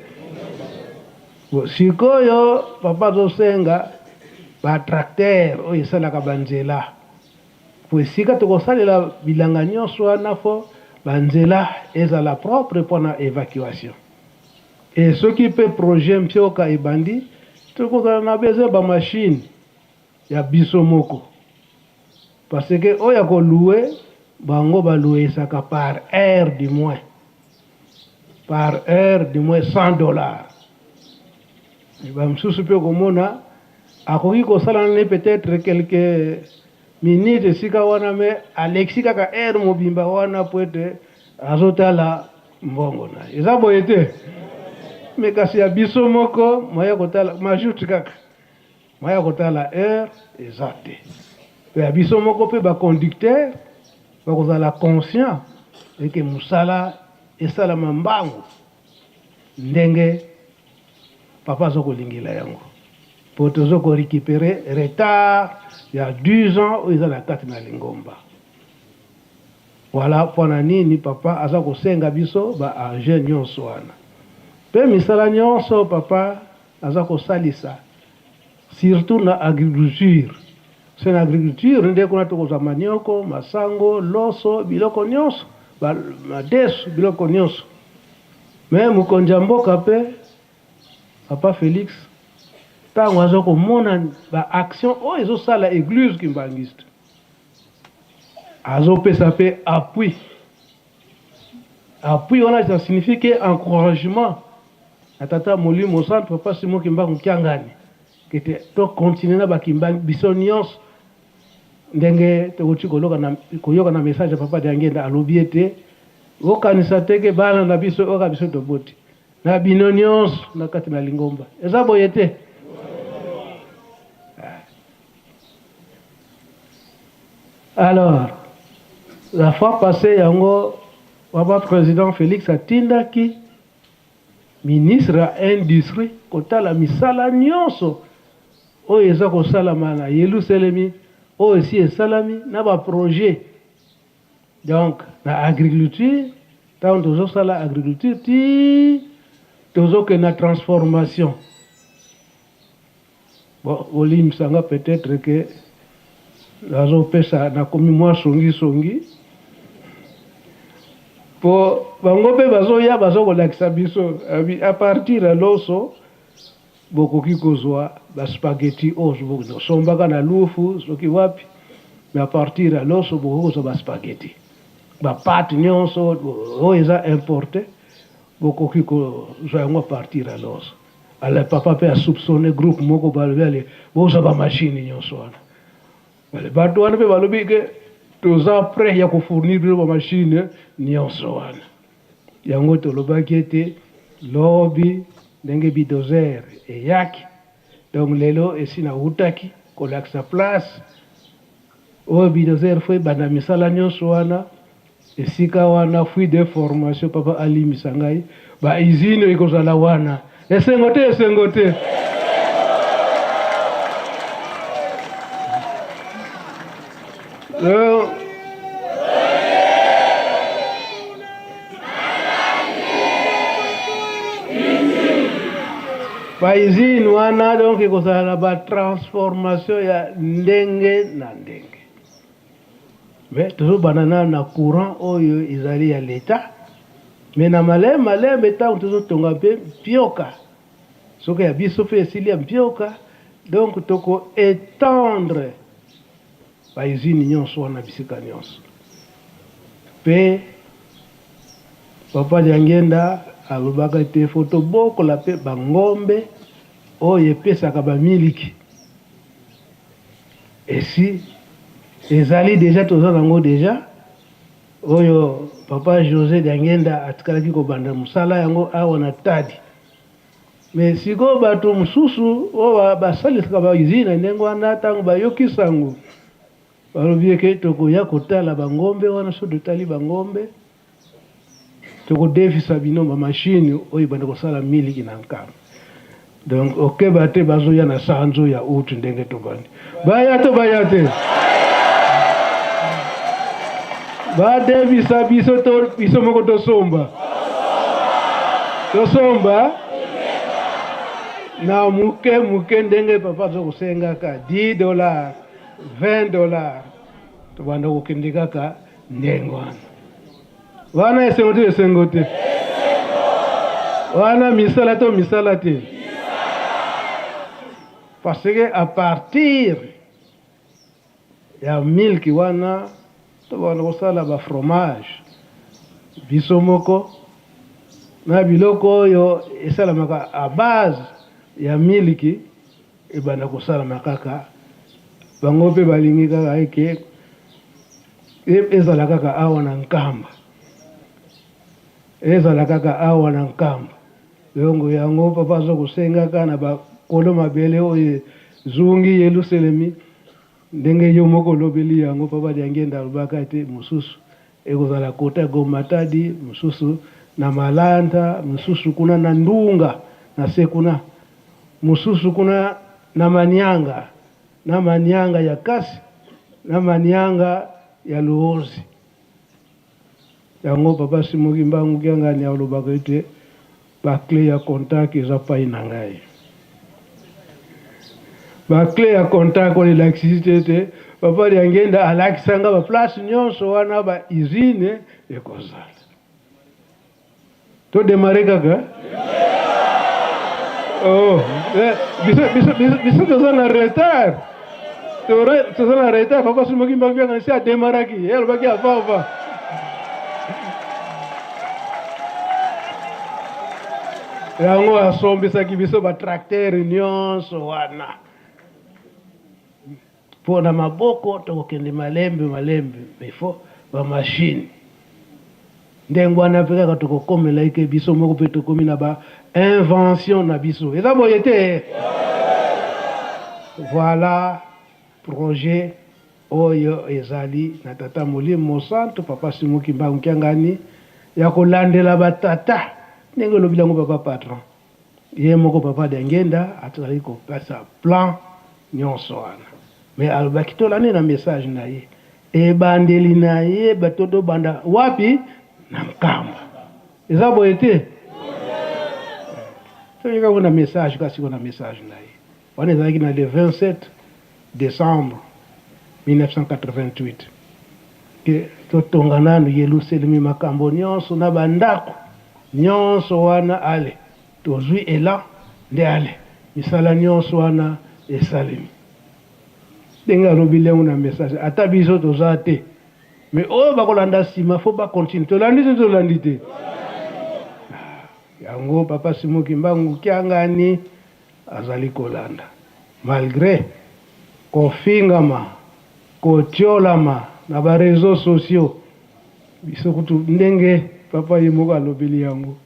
Bon sikoyo papa azosenga ba tracteur oyo esalaka ba nzela po esika tokosalela bilanga nionso wana fo ba nzela ezala propre pona evacuation. Et soki pe projet Mpioka ebandi, tokozala na besoin ba machines ya biso moko. Parce que oyo ya ko louer, bango ba louesaka par heure du moins. Par heure du moins 100 dollars. Mais ba mosusu pe okomona akoki kosala na ye peut-etre quelques minutes esika wana mais alekisi kaka heure mobimba wana po ete azotala mbongo na ye. Eza boye te? Mais kasi ya biso moko moyen ya kotala majoute kaka moyen ya kotala heure eza te. Pe ya biso moko pe ba conducteur bakozala conscient eke mosala esalama mbangu ndenge Papa azo kolingela yango po tozo ko recuperer retard ya 10 ans oyo eza na kati na lingomba. Voilà pona nini papa aza kosenga biso ba engins nionso wana. Pe misala nionso papa aza kosalisa surtout na agriculture. Se na agriculture nde kuna tokozwa manioko, masango, loso, biloko nionso, ba madesu, biloko nionso. Mais mokonzi ya mboka pe papa Felix tango azo komona ba action oyo ezo sala eglise kimbanguiste azo pesa pe appui. Appui wana ça signifie que encouragement na tata molimo santu papa Simon Kimbangu Kiangani kete to continuer na ba kimbangu biso nionso Ndenge towuti koyoka na message ya Papa Diangienda, alobi ete, Bokanisa te ke bana na biso oyo kaka biso toboti, na bino nionso na kati na lingomba. Eza boye te? Alors, la fois passee yango Papa President Felix atindaki ministre ya industrie kotala misala nionso oyo eza kosalama na Yelusalemi, oyo esi esalami na ba projets donc na agriculture, tango tozosala agriculture ti tozokende na transformation. Bon, bolimbisa nga peut-etre que nazopesa nakomi mwa songi songi po bango pe bazoya bazokolakisa biso à partir ya loso Bokoki kozua ba spaghetti oyo bosombaka na lufu soki wapi mais à partir ya loso bokoki kozua ba spaghetti ba pate nionso oyo eza importe bokoki kozua yango à partir ya loso ale papa pe a soupçonne groupe moko balobi ale bozua ba machine nionso wana ale bato wana pe balobi ke toza près ya ko fournir bino ba machine nionso wana. Yango tolobaki ete lobi ndenge bidozer eyaki donc lelo esi nawutaki kolakisa place oyo bidozer faut ebanda misala nionso wana. Esika wana fruit de formation papa alimbisa ngai ba usine ekozala wana esengo te esengo te. Donc, ba usine wana donc ekozala na ba transformation ya ndenge na ndenge. Mais tozo banda nanu na courant oyo ezali ya l'etat mais na malembe malembe tango tozo tonga pe mpioka soki ya biso pe esili ya mpioka donc toko etendre ba usine nionso wana bisika nionso pe papa Diangienda alobaka ete faut tobokola pe ba ngombe oyo epesaka ba miliki. Esi ezali dejà toza nango dejà oyo papa Jose Diangienda atikalaki kobanda musala yango awa na Tadi mais sikoyo batu mususu oyo basalisaka ba usine ya ndenge wana tango bayoki sango balobi eke tokoya kotala ba ngombe wana soki totali ba ngombe Toko defisa bino ba machine oyo ebanda kosala miliki na nkamba. Donc okeba te bazoya na sanzo ya aout ndenge tobandi. Baya to baya te? Ba defisa biso to biso moko tosomba. Tosomba na muke muke ndenge papa azo kosengaka 10 dollars, 20 dollars. Tobanda kokende kaka ndenge wana. Wana esengo te esengo te? Wana misala to misala te? Parce que à partir ya milki wana tobanda kosala ba fromage biso moko na biloko oyo esalamaka à base ya miliki ebanda kosalama kaka bango pe balingi kaka eke Ezala kaka awa na Nkamba. Ezala kaka awa na Nkamba. Donc yango papa azo kosengaka na ba kolo mabele oyo ezungi Yeluselemi ndenge yo moko olobeli yango papa Diangienda alobaka ete mosusu ekozala kota Goma-Matadi, mosusu na Malanta, mosusu kuna na Ndunga na se kuna, mosusu kuna na Manianga. Na manianga ya kasi na manianga ya luozi. Yango papa Simon Kimbangu Kiangani alobaka ete ba cle ya contact eza pai na ngai. Ba cle ya contact wana elakisi te ete papa Diangienda alakisa nga ba place nionso wana ba usine ekozala. To demarrer kaka? Oh, eh, biso biso biso biso toza na retard. Toza na retard papa Simon Kimbangu Kiangani si ademaraki, ye alobaki avant avant. Yango asombisaki biso ba tracteur nyonso wana. Po na maboko tokokende malembe malembe mais faut ba machine ndenge wana pe kaka tokokomela eke biso moko pe tokomi na ba invention na biso eza boye te? Voilà projet oyo ezali na tata molimo mosantu papa Simon Kimbangu Kiangani ya kolandela ba tata ndenge olobi yango papa patron. Ye moko papa Diangienda azalaki kopesa plan nionso wana mais alobaki tolandi na message na ye ebandeli na ye bato tobanda wapi na Nkamba eza boye te? Toyoki yango na message kasi na message na ye wana ezalaki na le 27 decembre 1988 ke totonga nanu Yeluselemi makambo nionso na ba ndako nionso wana ale tozui elan nde ale misala nionso wana esalemi ndenge alobi lengo na message ata biso toza te mais oyo bakolanda sima faut ba continue tolandi te tolandi te yango papa Simon Kimbangu Kiangani Azali kolanda malgre kofingama, kotiolama na ba reseaux sociaux. Biso kutu ndenge papa ye moko alobeli yango,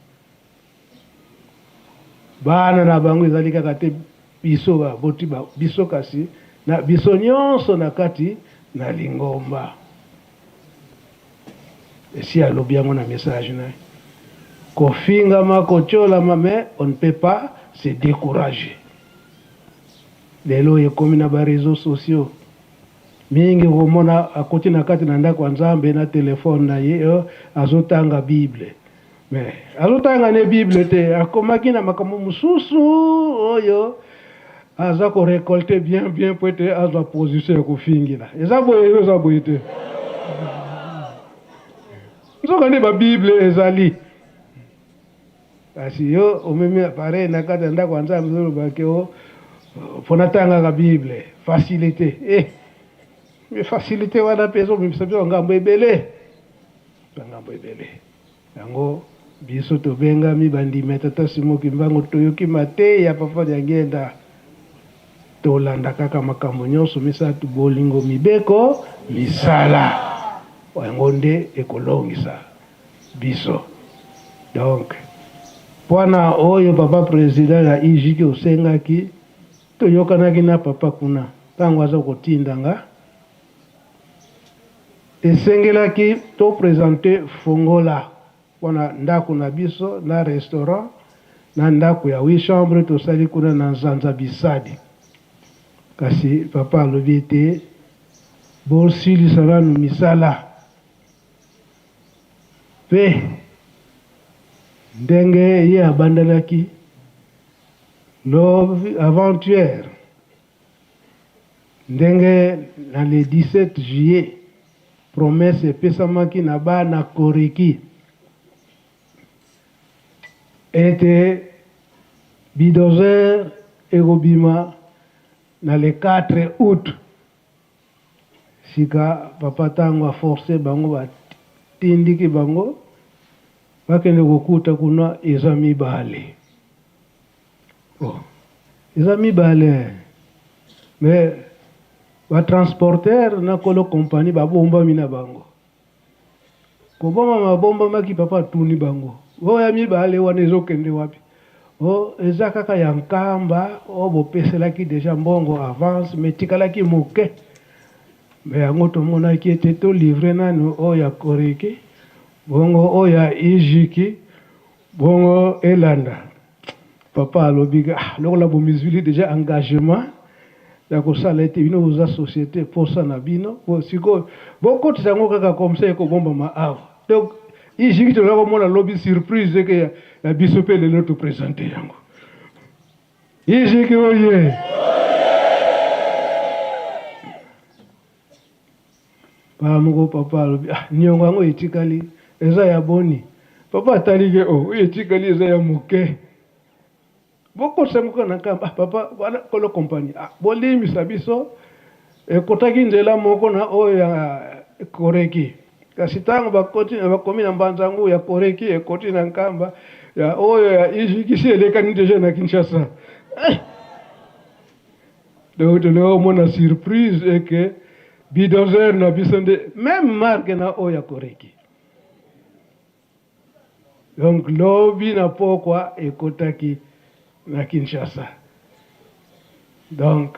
bana na bango ezali kaka te biso baboti ba biso kasi na biso nionso na kati na lingomba. Esi alobi yango na message na ye. Kofingama, kotiolama mais on ne peut pas se decourager. Lelo ekomi na ba reseaux sociaux. Mingi okomona akoti na kati na ndako ya Nzambe na telephone na ye oh, azotanga Bible. Mais azotanga ne Bible te, akomaki na makambo mosusu oyo aza ko recolter bien bien po ete azwa position ya kofingela. Eza boye yo eza boye te. Nzoka nde ba Bible ezali. Kasi yo omemi appareil na kati ya ndako ya Nzambe ozoloba ke o mpo natangaka Bible facilité eh mais facilité wana mpe ezomemisa biso ngambo ebele bangambo ebele yango biso tobengami bandimi ya tata Simon Kimbangu toyoki mateya papa Diangienda tolanda kaka makambo nyonso misato bolingo mibeko misala yango nde ekolongisa biso donc pwana oyo papa president ya IJK osengaki toyokanaki na papa kuna tango aza kotinda nga esengelaki to presente fongola pona ndako na biso na restaurant na ndako ya 8 chambre tosali kuna na Nzanza Bisadi kasi papa alobi ete bosilisa nanu misala Mpe ndenge ye abandelaki lobi avant-hier, ndenge na le 17 juillet promesse epesamaki na bana Koriki ete bulldozer ekobima na le 4 août. Sika papa tango a force bango ba tindiki bango bakende kokuta kuna eza mibale oh eza mibale mais ba transporteur na kolo compagnie babombami na bango Kobombama babombamaki papa atuni bango oyo ya mibale wana ezokende wapi? Oh eza kaka ya Nkamba oyo bopeselaki dejà mbongo avance mais etikalaki moke mais yango tomonaki ete to livrer nanu oyo ya Koriki bongo oyo ya Ijiki bongo elanda. Papa alobi ah lokola bomizwili dejà engagement ya kosala ete bino boza societe posa na bino bo sikoyo bokotisa yango kaka comme ça ekobombama awa donc ijiki toza komona lobi surprise eke ya biso mpe lelo to presente yango ijiki oye Mbala moko papa alobi ah niongo yango etikali eza ya boni? Papa atali ke oh oyo etikali eza ya moke. Bokotisa yango kaka na nkamba. Ah papa wana kolo compagnie ah bolimbisa biso ekotaki nzela moko na oyo ya Koreki. Kasi tango bakoti bakomi na Mbanza-Ngu ya Koreki ekoti na Nkamba ya oyo ya Ijikisi elekani dejà na Kinshasa. Eh! Donc tolinga komona surprise et que bulldozer na biso nde meme marque na oyo ya Koreki. Donc lobi na pokwa ekotaki na Kinshasa. Donc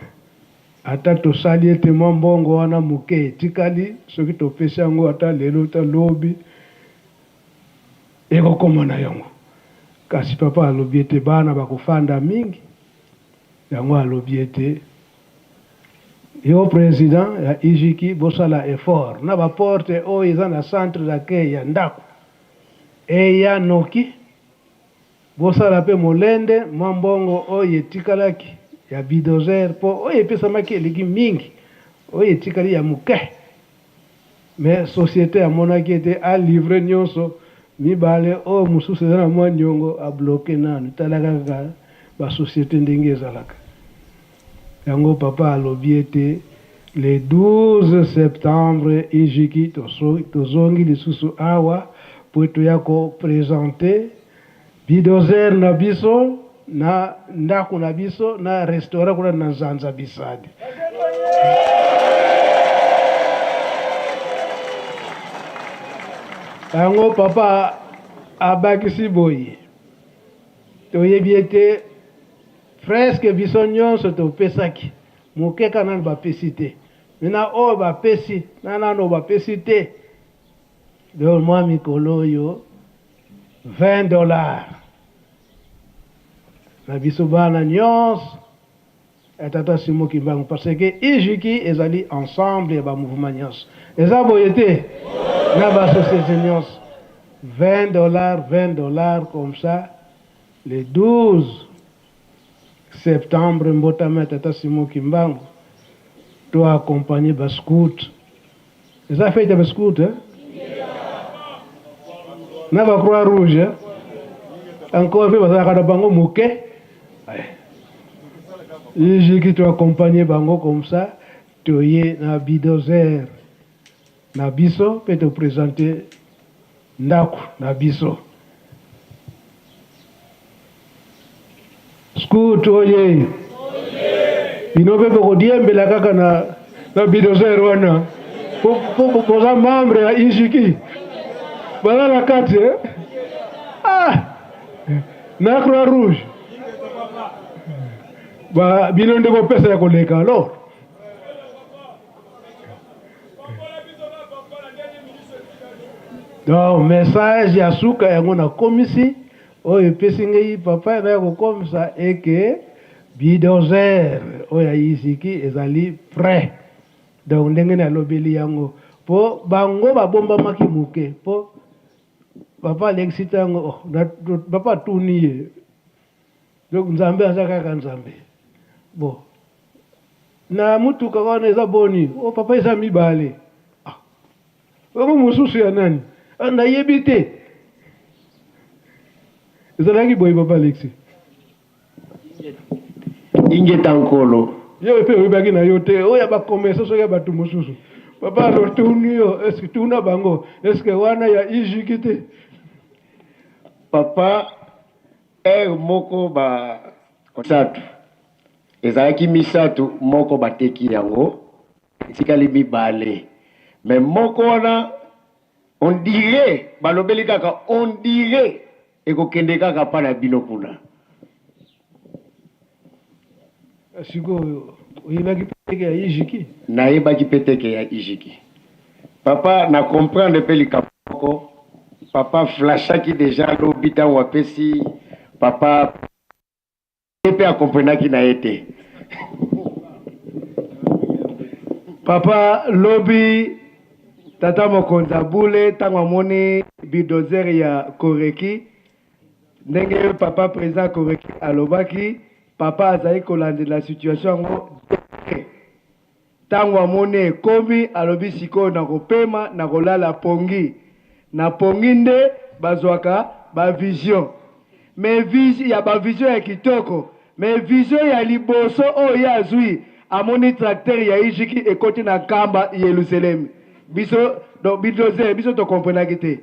ata tosali ete mwa mbongo wana moke etikali, soki topesi yango ata lelo ata lobi ekokoma na yango. Kasi papa alobi ete bana bakofanda mingi Yango alobi ete yo president ya IJK bosala effort na ba porte oyo eza na centre d'accueil ya ndaku eya noki, bosala pe molende mwa mbongo oyo etikalaki ya bulldozer po oyo epesamaki eleki mingi oyo etikali ya moke. Mais societe amonaki ete a livrer nionso mibale oyo mosusu eza na mwa niongo a bloquer nanu tala kaka ba societe ndenge ezalaka yango papa alobi ete le 12 septembre ijiki tozongi lisusu awa po toya ko presenter bulldozer na biso na ndako na biso na restaurant kuna na Nzanza Bisadi. Yango papa abakisi boye, toyebi ete presque biso nyonso topesaki moke kaka nanu bapesi te, me na oyo bapesi na nanu bapesi te. Donc mwa mikolo oyo 20 dollars na biso bana nyonso ya tata Simon Kimbangu parce que IJK ezali ensemble ya ba mouvement nyonso eza boye te na ba société nyonso 20 dollars 20 dollars comme ça le 12 septembre mbotama ya tata Simon Kimbangu to accompagner ba scout eza fete ya ba scout hein? na ba croix rouge hein? Encore mpe bazalaka na bango moke ijiki to accompagner bango comme ça toye na bidozer na biso mpe to presenter ndako na biso scout oye bino mpe bokodiembela kaka na, na bidozer wana po boza membre ya ijiki baza na kati eh? Ah! Na croix rouge ba bino nde kopesa ya koleka alors donc message ya suka yango nakomisi oyo epesi ngai papa na ya kokomisa eke bidozer oyo ya isiki ezali prêt donc ndenge nalobeli yango po bango babombamaki moke po Papa alekisi tango oh, na, papa atuni ye donc Nzambe aza kaka Nzambe bon na mutuka wana eza boni oh papa eza mibale ah bango mosusu ya nani ah, nayebi te ezalaki boye papa Alexis Ingeta Nkolo. Yo pe oyebaki na yo te oyo ya ba commerçant soki ya batu mosusu. Papa alors tuni yo est ce que tuna bango est ce que wana ya IJK te? Papa heure moko ba misatu ezalaki misatu moko bateki yango etikali mibale mais moko wana on dirait balobeli kaka on dirait Ekokende kaka pa na bino kuna. Sikoyo oyebaki pe te ke ya Ijiki? Nayebaki pe te ke ya Ijiki. Papa na comprendre pe likambo moko, papa flashaki dejà lobi tango apesi papa Ye pe a comprenaki na ye te. Papa lobi tata mokonzi ya bule tango amoni bulldozer ya koreki ndenge papa president koreki alobaki papa azali kolandela situation yango de près Tango amoni ekomi, alobi sikoyo nakopema, nakolala pongi. Na pongi nde bazwaka ba vision. Mais vision ya ba vision ya kitoko, mais vision ya liboso oyo ye azwi, amoni tracteur ya Ijiki ekoti na Nkamba, Yeluselemi. Biso, donc bulldozer, biso to comprenaki te.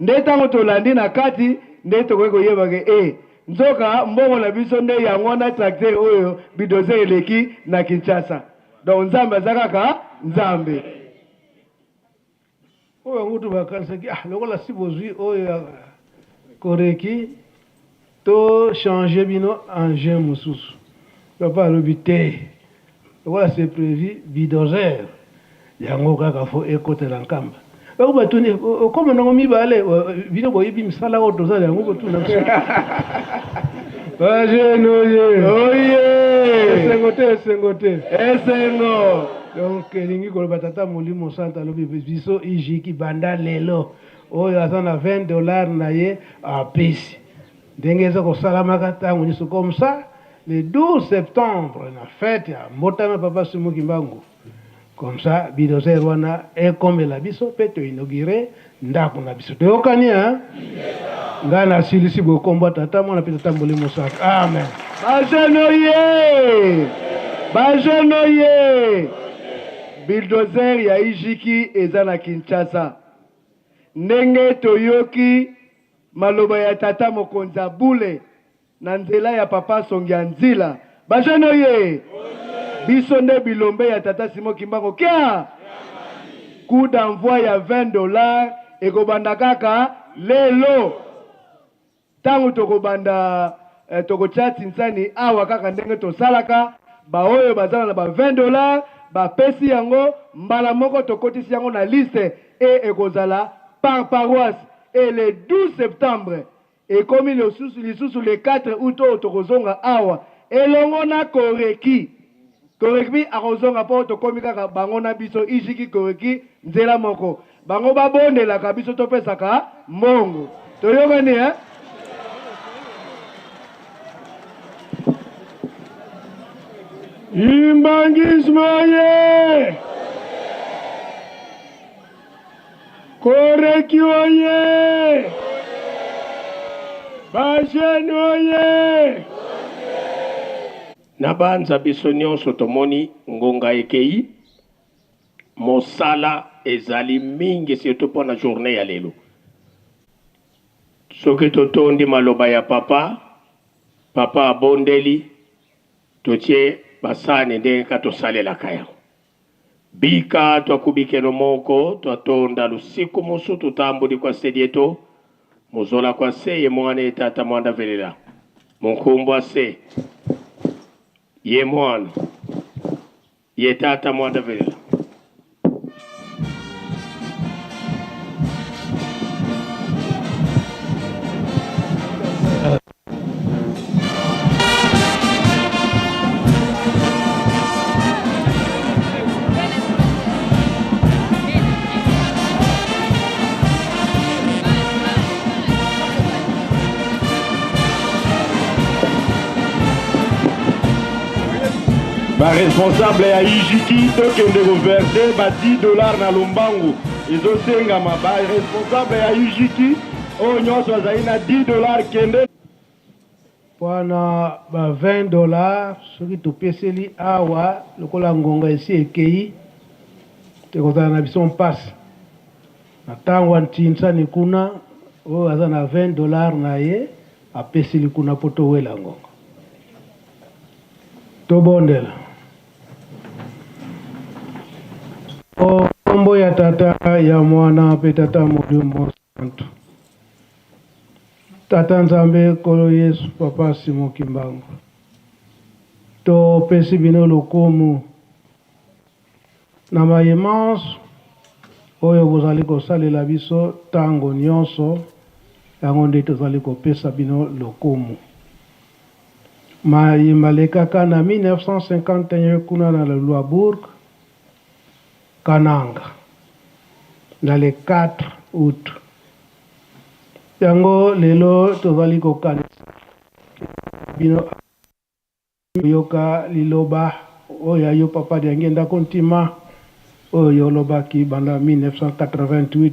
Nde tango tolandi na kati nde tokoki koyeba ke eh nzoka mbongo na biso nde yango wana tracteur oyo bulldozer eleki na Kinshasa. Donc Nzambe aza kaka Nzambe. Oyo yango kutu bakanisaki ah lokola si bozui oyo ya koreki to changer bino engin mosusu. Papa alobi te Lokola c'est prevu bulldozer yango kaka faut ekotela Nkamba. Bango batuni okoma nango mibale bino boyebi misala oyo toza na yango botuna biso. Ba jeune oye. Oye. Esengo te esengo te. Esengo. Donc elingi koloba tata molimo santa alobi biso ijiki banda lelo oyo aza na 20 dollars na ye apesi. Ndenge eza kosalamaka tango nionso comme ça le 12 septembre na fete ya mbotama papa Simon Kimbangu comme ça bulldozer wana ekomela biso pe to inaugurer ndako na biso toyokani hein? Ngai nasilisi boye kombo ya tata mwana pe tata molimo santu amen. Ba jeune oye! Ba jeune oye! Bulldozer ya Ijiki eza na Kinshasa. Ndenge toyoki Maloba ya tata mokonzi ya bule na nzela ya papa Songi Nzila. Ba jeunes oyee! Biso nde bilombe ya tata Simon Kimbangu kia! Coup d'envoi ya 20 dollars ekobanda kaka lelo. Tango tokobanda tokotia tinsani awa kaka ndenge tosalaka, ba oyo baza na ba 20 dollars bapesi yango mbala moko tokotisi yango na liste et ekozala. par paroisse et le 12 septembre ekomi lisusu lisusu le 4 août oyo tokozonga awa elongo na Koreki. Koreki akozonga mpo tokomi kaka bango na biso ijiki Koreki nzela moko. Bango babondelaka biso topesaka mbongo. Toyokani eh? Kimbanguisme oye! Koreki oye! Ba jeunes oye! Nabanza biso nionso tomoni ngonga ekeyi, mosala ezali mingi surtout pona journee ya lelo. Soki totondi maloba ya papa, papa abondeli, totie ba sani ndenge kaka tosalelaka yango. Bika twakubikeno moko twatonda lusiku musu tutambudi kwa se dieto, muzola kwa se ye mwana ye tata mwanda velela, munkumbwa se ye mwana ye tata mwanda velela. Ba responsable ya IJK tokende ko verser ba 10 dollars na lombangu ezosengama. Ba responsable ya IJK oyo nyonso azali na 10 dollars kende. Pona ba 20 dollars soki topeseli awa lokola ngonga esi ekeyi ekozala na biso mpasi. Na tango ya ntinsani kuna oyo aza na 20 dollars na ye apeseli kuna po towela ngonga. Tobondela. O nkombo ya Tata, ya Mwana, mpe Tata Molimo Santu. Tata Nzambe, Nkolo Yesu, Papa Simon Kimbangu, topesi bino lokumu na maye manso oyo bozali kosalela biso tango nionso, yango nde tozali kopesa bino lokumu. Maye malekaka na 1951 kuna na Luluabourg, Kananga, na le 4 aout. Yango lelo tozali kokanisa bino koyoka liloba oyo ya yo Papa Diangienda Kuntima oyo yo olobaki banda 1988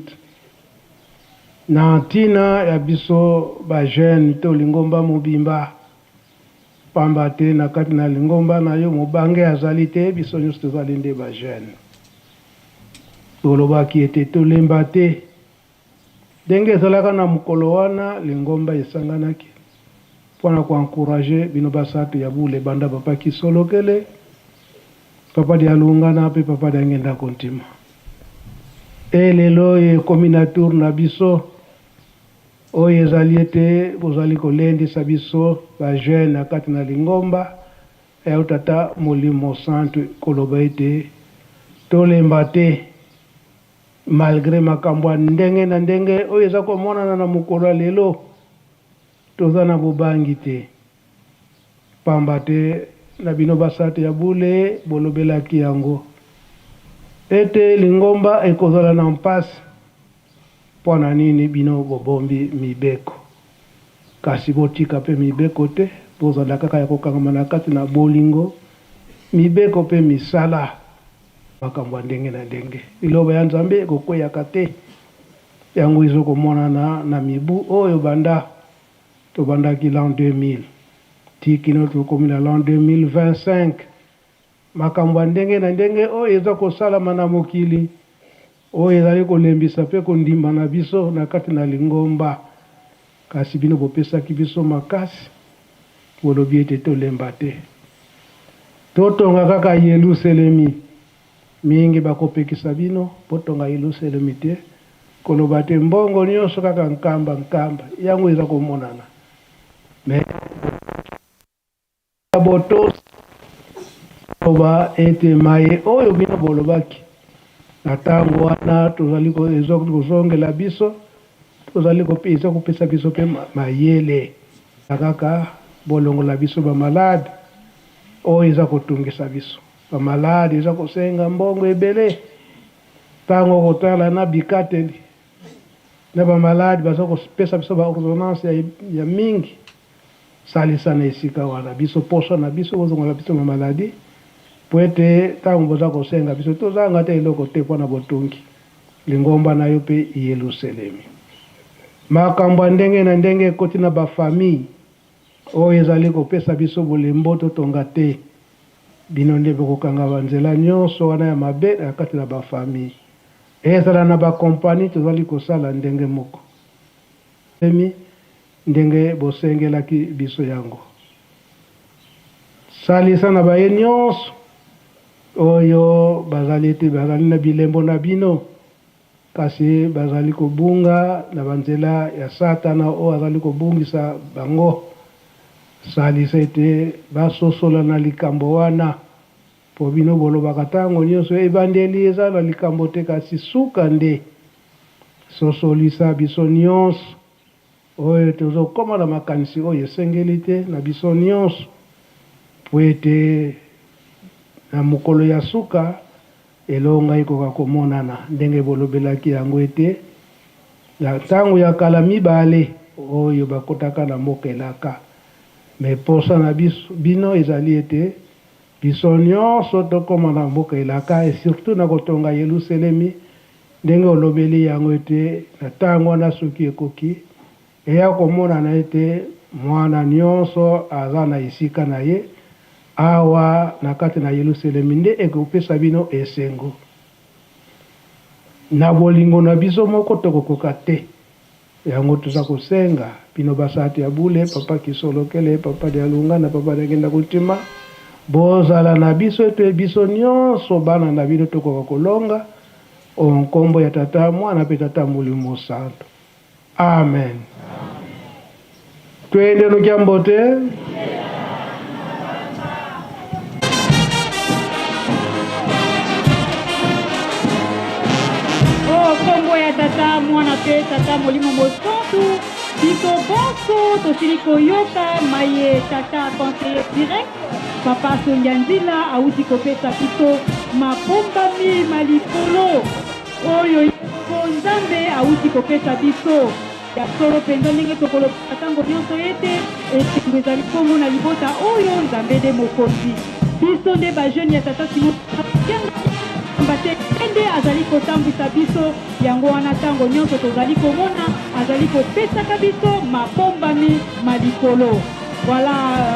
na ntina ya biso ba jeunes to lingomba mobimba. Pamba te na kati na lingomba na yo mobange azali te, biso nionso tozali nde ba jeunes. Olobaki ete tolemba te. Ndenge ezalaka na mokolo wana, lingomba esanganaki mpo na ko encourager bino basato ya bule banda Papa Kisolokele, Papa Dialungana mpe Papa Diangienda Kuntima. E lelo oyo ekomi na tour na biso. Oyo ezali ete bozali kolendisa biso ba jeunes na kati na lingomba ya yo Tata Molimo Santu koloba ete tolemba te malgre makambo ya ndenge na ndenge oyo eza komonana na mokolo ya lelo toza na bobangi te pamba te na bino basato ya bule bolobelaki yango ete lingomba ekozala na mpasi. Mpo na nini bino bobombi mibeko? Kasi botika mpe mibeko te, bozala kaka ya kokangama na kati na bolingo, mibeko mpe misala. Makambo ya ndenge na ndenge. Liloba ya Nzambe ekokweyaka te. Yango ezo komonana na mibu oyo banda tobandaki l'an 2000 tii kino tokomi na l'an 2025. Makambo ya ndenge na ndenge oyo eza kosalama na mokili oyo ezali kolembisa mpe kondima na biso na kati na lingomba, kasi bino bopesaki biso makasi, bolobi ete tolemba te. Totonga kaka Yeluselemi. Mingi bakopekisa bino botonga Yeluselemi te, koloba te mbongo nionso kaka Nkamba, Nkamba. Yango eza komonana mais. Ya botosi, koloba ete maye oyo bino bolobaki Na ntango wana tozali kozongela biso, tozali eza kopesa biso mpe mayele. Kaka bolongola biso ba malade oyo eza kotungisa biso. Ba malade eza kosenga mbongo ebele. Ntango okotala na bikateli na ba malade baza kopesa biso ba ordonnance ya mingi. Salisa na esika wana biso posa na biso bozongola biso ba maladie po ete tango boza kosenga biso tozanga ata eloko te po na botongi lingomba na yo pe Yeluselemi. Makambo ya ndenge na ndenge ekoti na ba famille oyo ezali kopesa biso bolembo totonga te. Bino nde bokokanga ba nzela nionso wana ya mabe na kati na ba famille. Ezala na ba compagnie tozali kosala ndenge moko. Ndenge bosengelaki biso yango. Salisa na baye nionso oyo bazali ete bazali na bilembo na bino, kasi bazali kobunga na banzela ya Satana oyo azali kobungisa bango. Salisa ete basosola na likambo wana, mpo bino bolobaka tango nionso, Ebandeli eza na likambo te, kasi suka nde. Sosolisa biso nionso oyo tozo koma na makanisi oyo esengeli te na biso nionso, mpo ete na mokolo ya suka elonga ekoka komonana, ndenge bolobelaki yango ete na ntango ya kala mibale oyo bakotaka na mboka elaka. Mais posa na biso bino ezali ete biso nionso tokoma na mboka elaka et surtout na kotonga Yeluselemi Ndenge olobeli yango ete na tango wana soki ekoki, eya komonana ete mwana nionso aza na esika na ye awa na kati na Yeluselemi nde ekopesa bino esengo. Na bolingo na biso moko tokokoka te. Yango toza kosenga bino basatu ya bule, papa Kisolokele, papa Dialungana, papa Diangienda Kuntima, bozala na biso ete biso nionso bana na bino tokoka kolonga o nkombo ya Tata, Mwana mpe Tata Molimo Mosantu. Amen. Twende nokia mbote. O nkombo ya Tata, Mwana mpe Tata Molimo Mosantu, biso bonso tosili koyoka maye Tata conseiller direct Papa Songia Nzila awuti kopesa biso mabombami ma likolo oyo ye moko Nzambe awuti kopesa biso. Ya solo mpenza, ndenge tokolobaka ntango nyonso ete esengo ezali bongo na libota oyo Nzambe nde mokonzi. Biso nde ba jeunes ya Tata Simon Kiangani, pamba te ye nde azali kotambwisa biso, yango wana ntango nyonso tozali komona azali kopesaka biso mabombami ma likolo. Voilà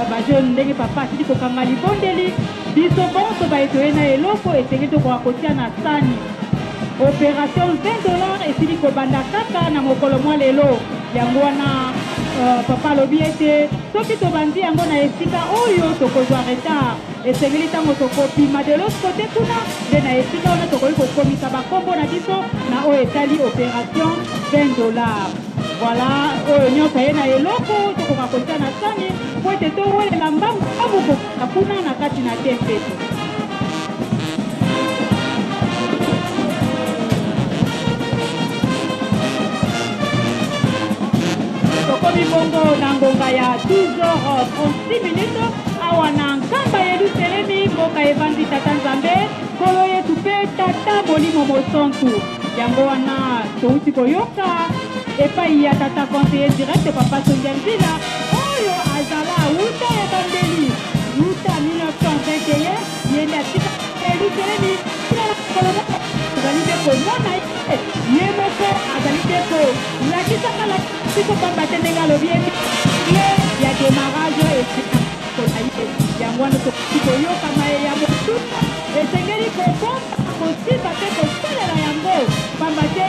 ba jeunes ndenge papa asili kokanga libondeli, biso bonso baye toye na eloko esengeli tokoka kotia na sani. Operation 20 dollars esili kobanda kaka na mokolo mwa lelo. Yango wana papa alobi ete soki tobandi yango na esika oyo tokozwa retard. Esengeli ntango tokobima de l'autre cote kuna nde na esika wana tokoki kokomisa ba kombo na biso na oyo etali operation 20 dollars. Voilà, oyo nyonso aye na eloko tokoka kotia na sani mpo ete towelela mbangu mbangu kokota kuna na kati na tempelo. Tokomi bongo na ngonga ya 12h36 minutes awa na Nkamba Yeluselemi, mboka evandi Tata Nzambe, Nkolo Yesu mpe Tata Molimo Mosantu. Yango wana touti koyoka epai ya tata conseiller direct papa Songia Nzila oyo azala wuta ebandeli wuta 1921 ye nde atika Yelusalemi tina na mokolo moko tozali nde komona ye ye moko azali nde kolakisaka biso pamba te ndenge alobi ete cle ya demarrage esika na ye yango wana tokoki koyoka maye ya motuya esengeli kobomba kosimba mpe kosalela yango pamba te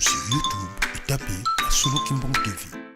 sur YouTube et tapez Masolo Kimbangu TV.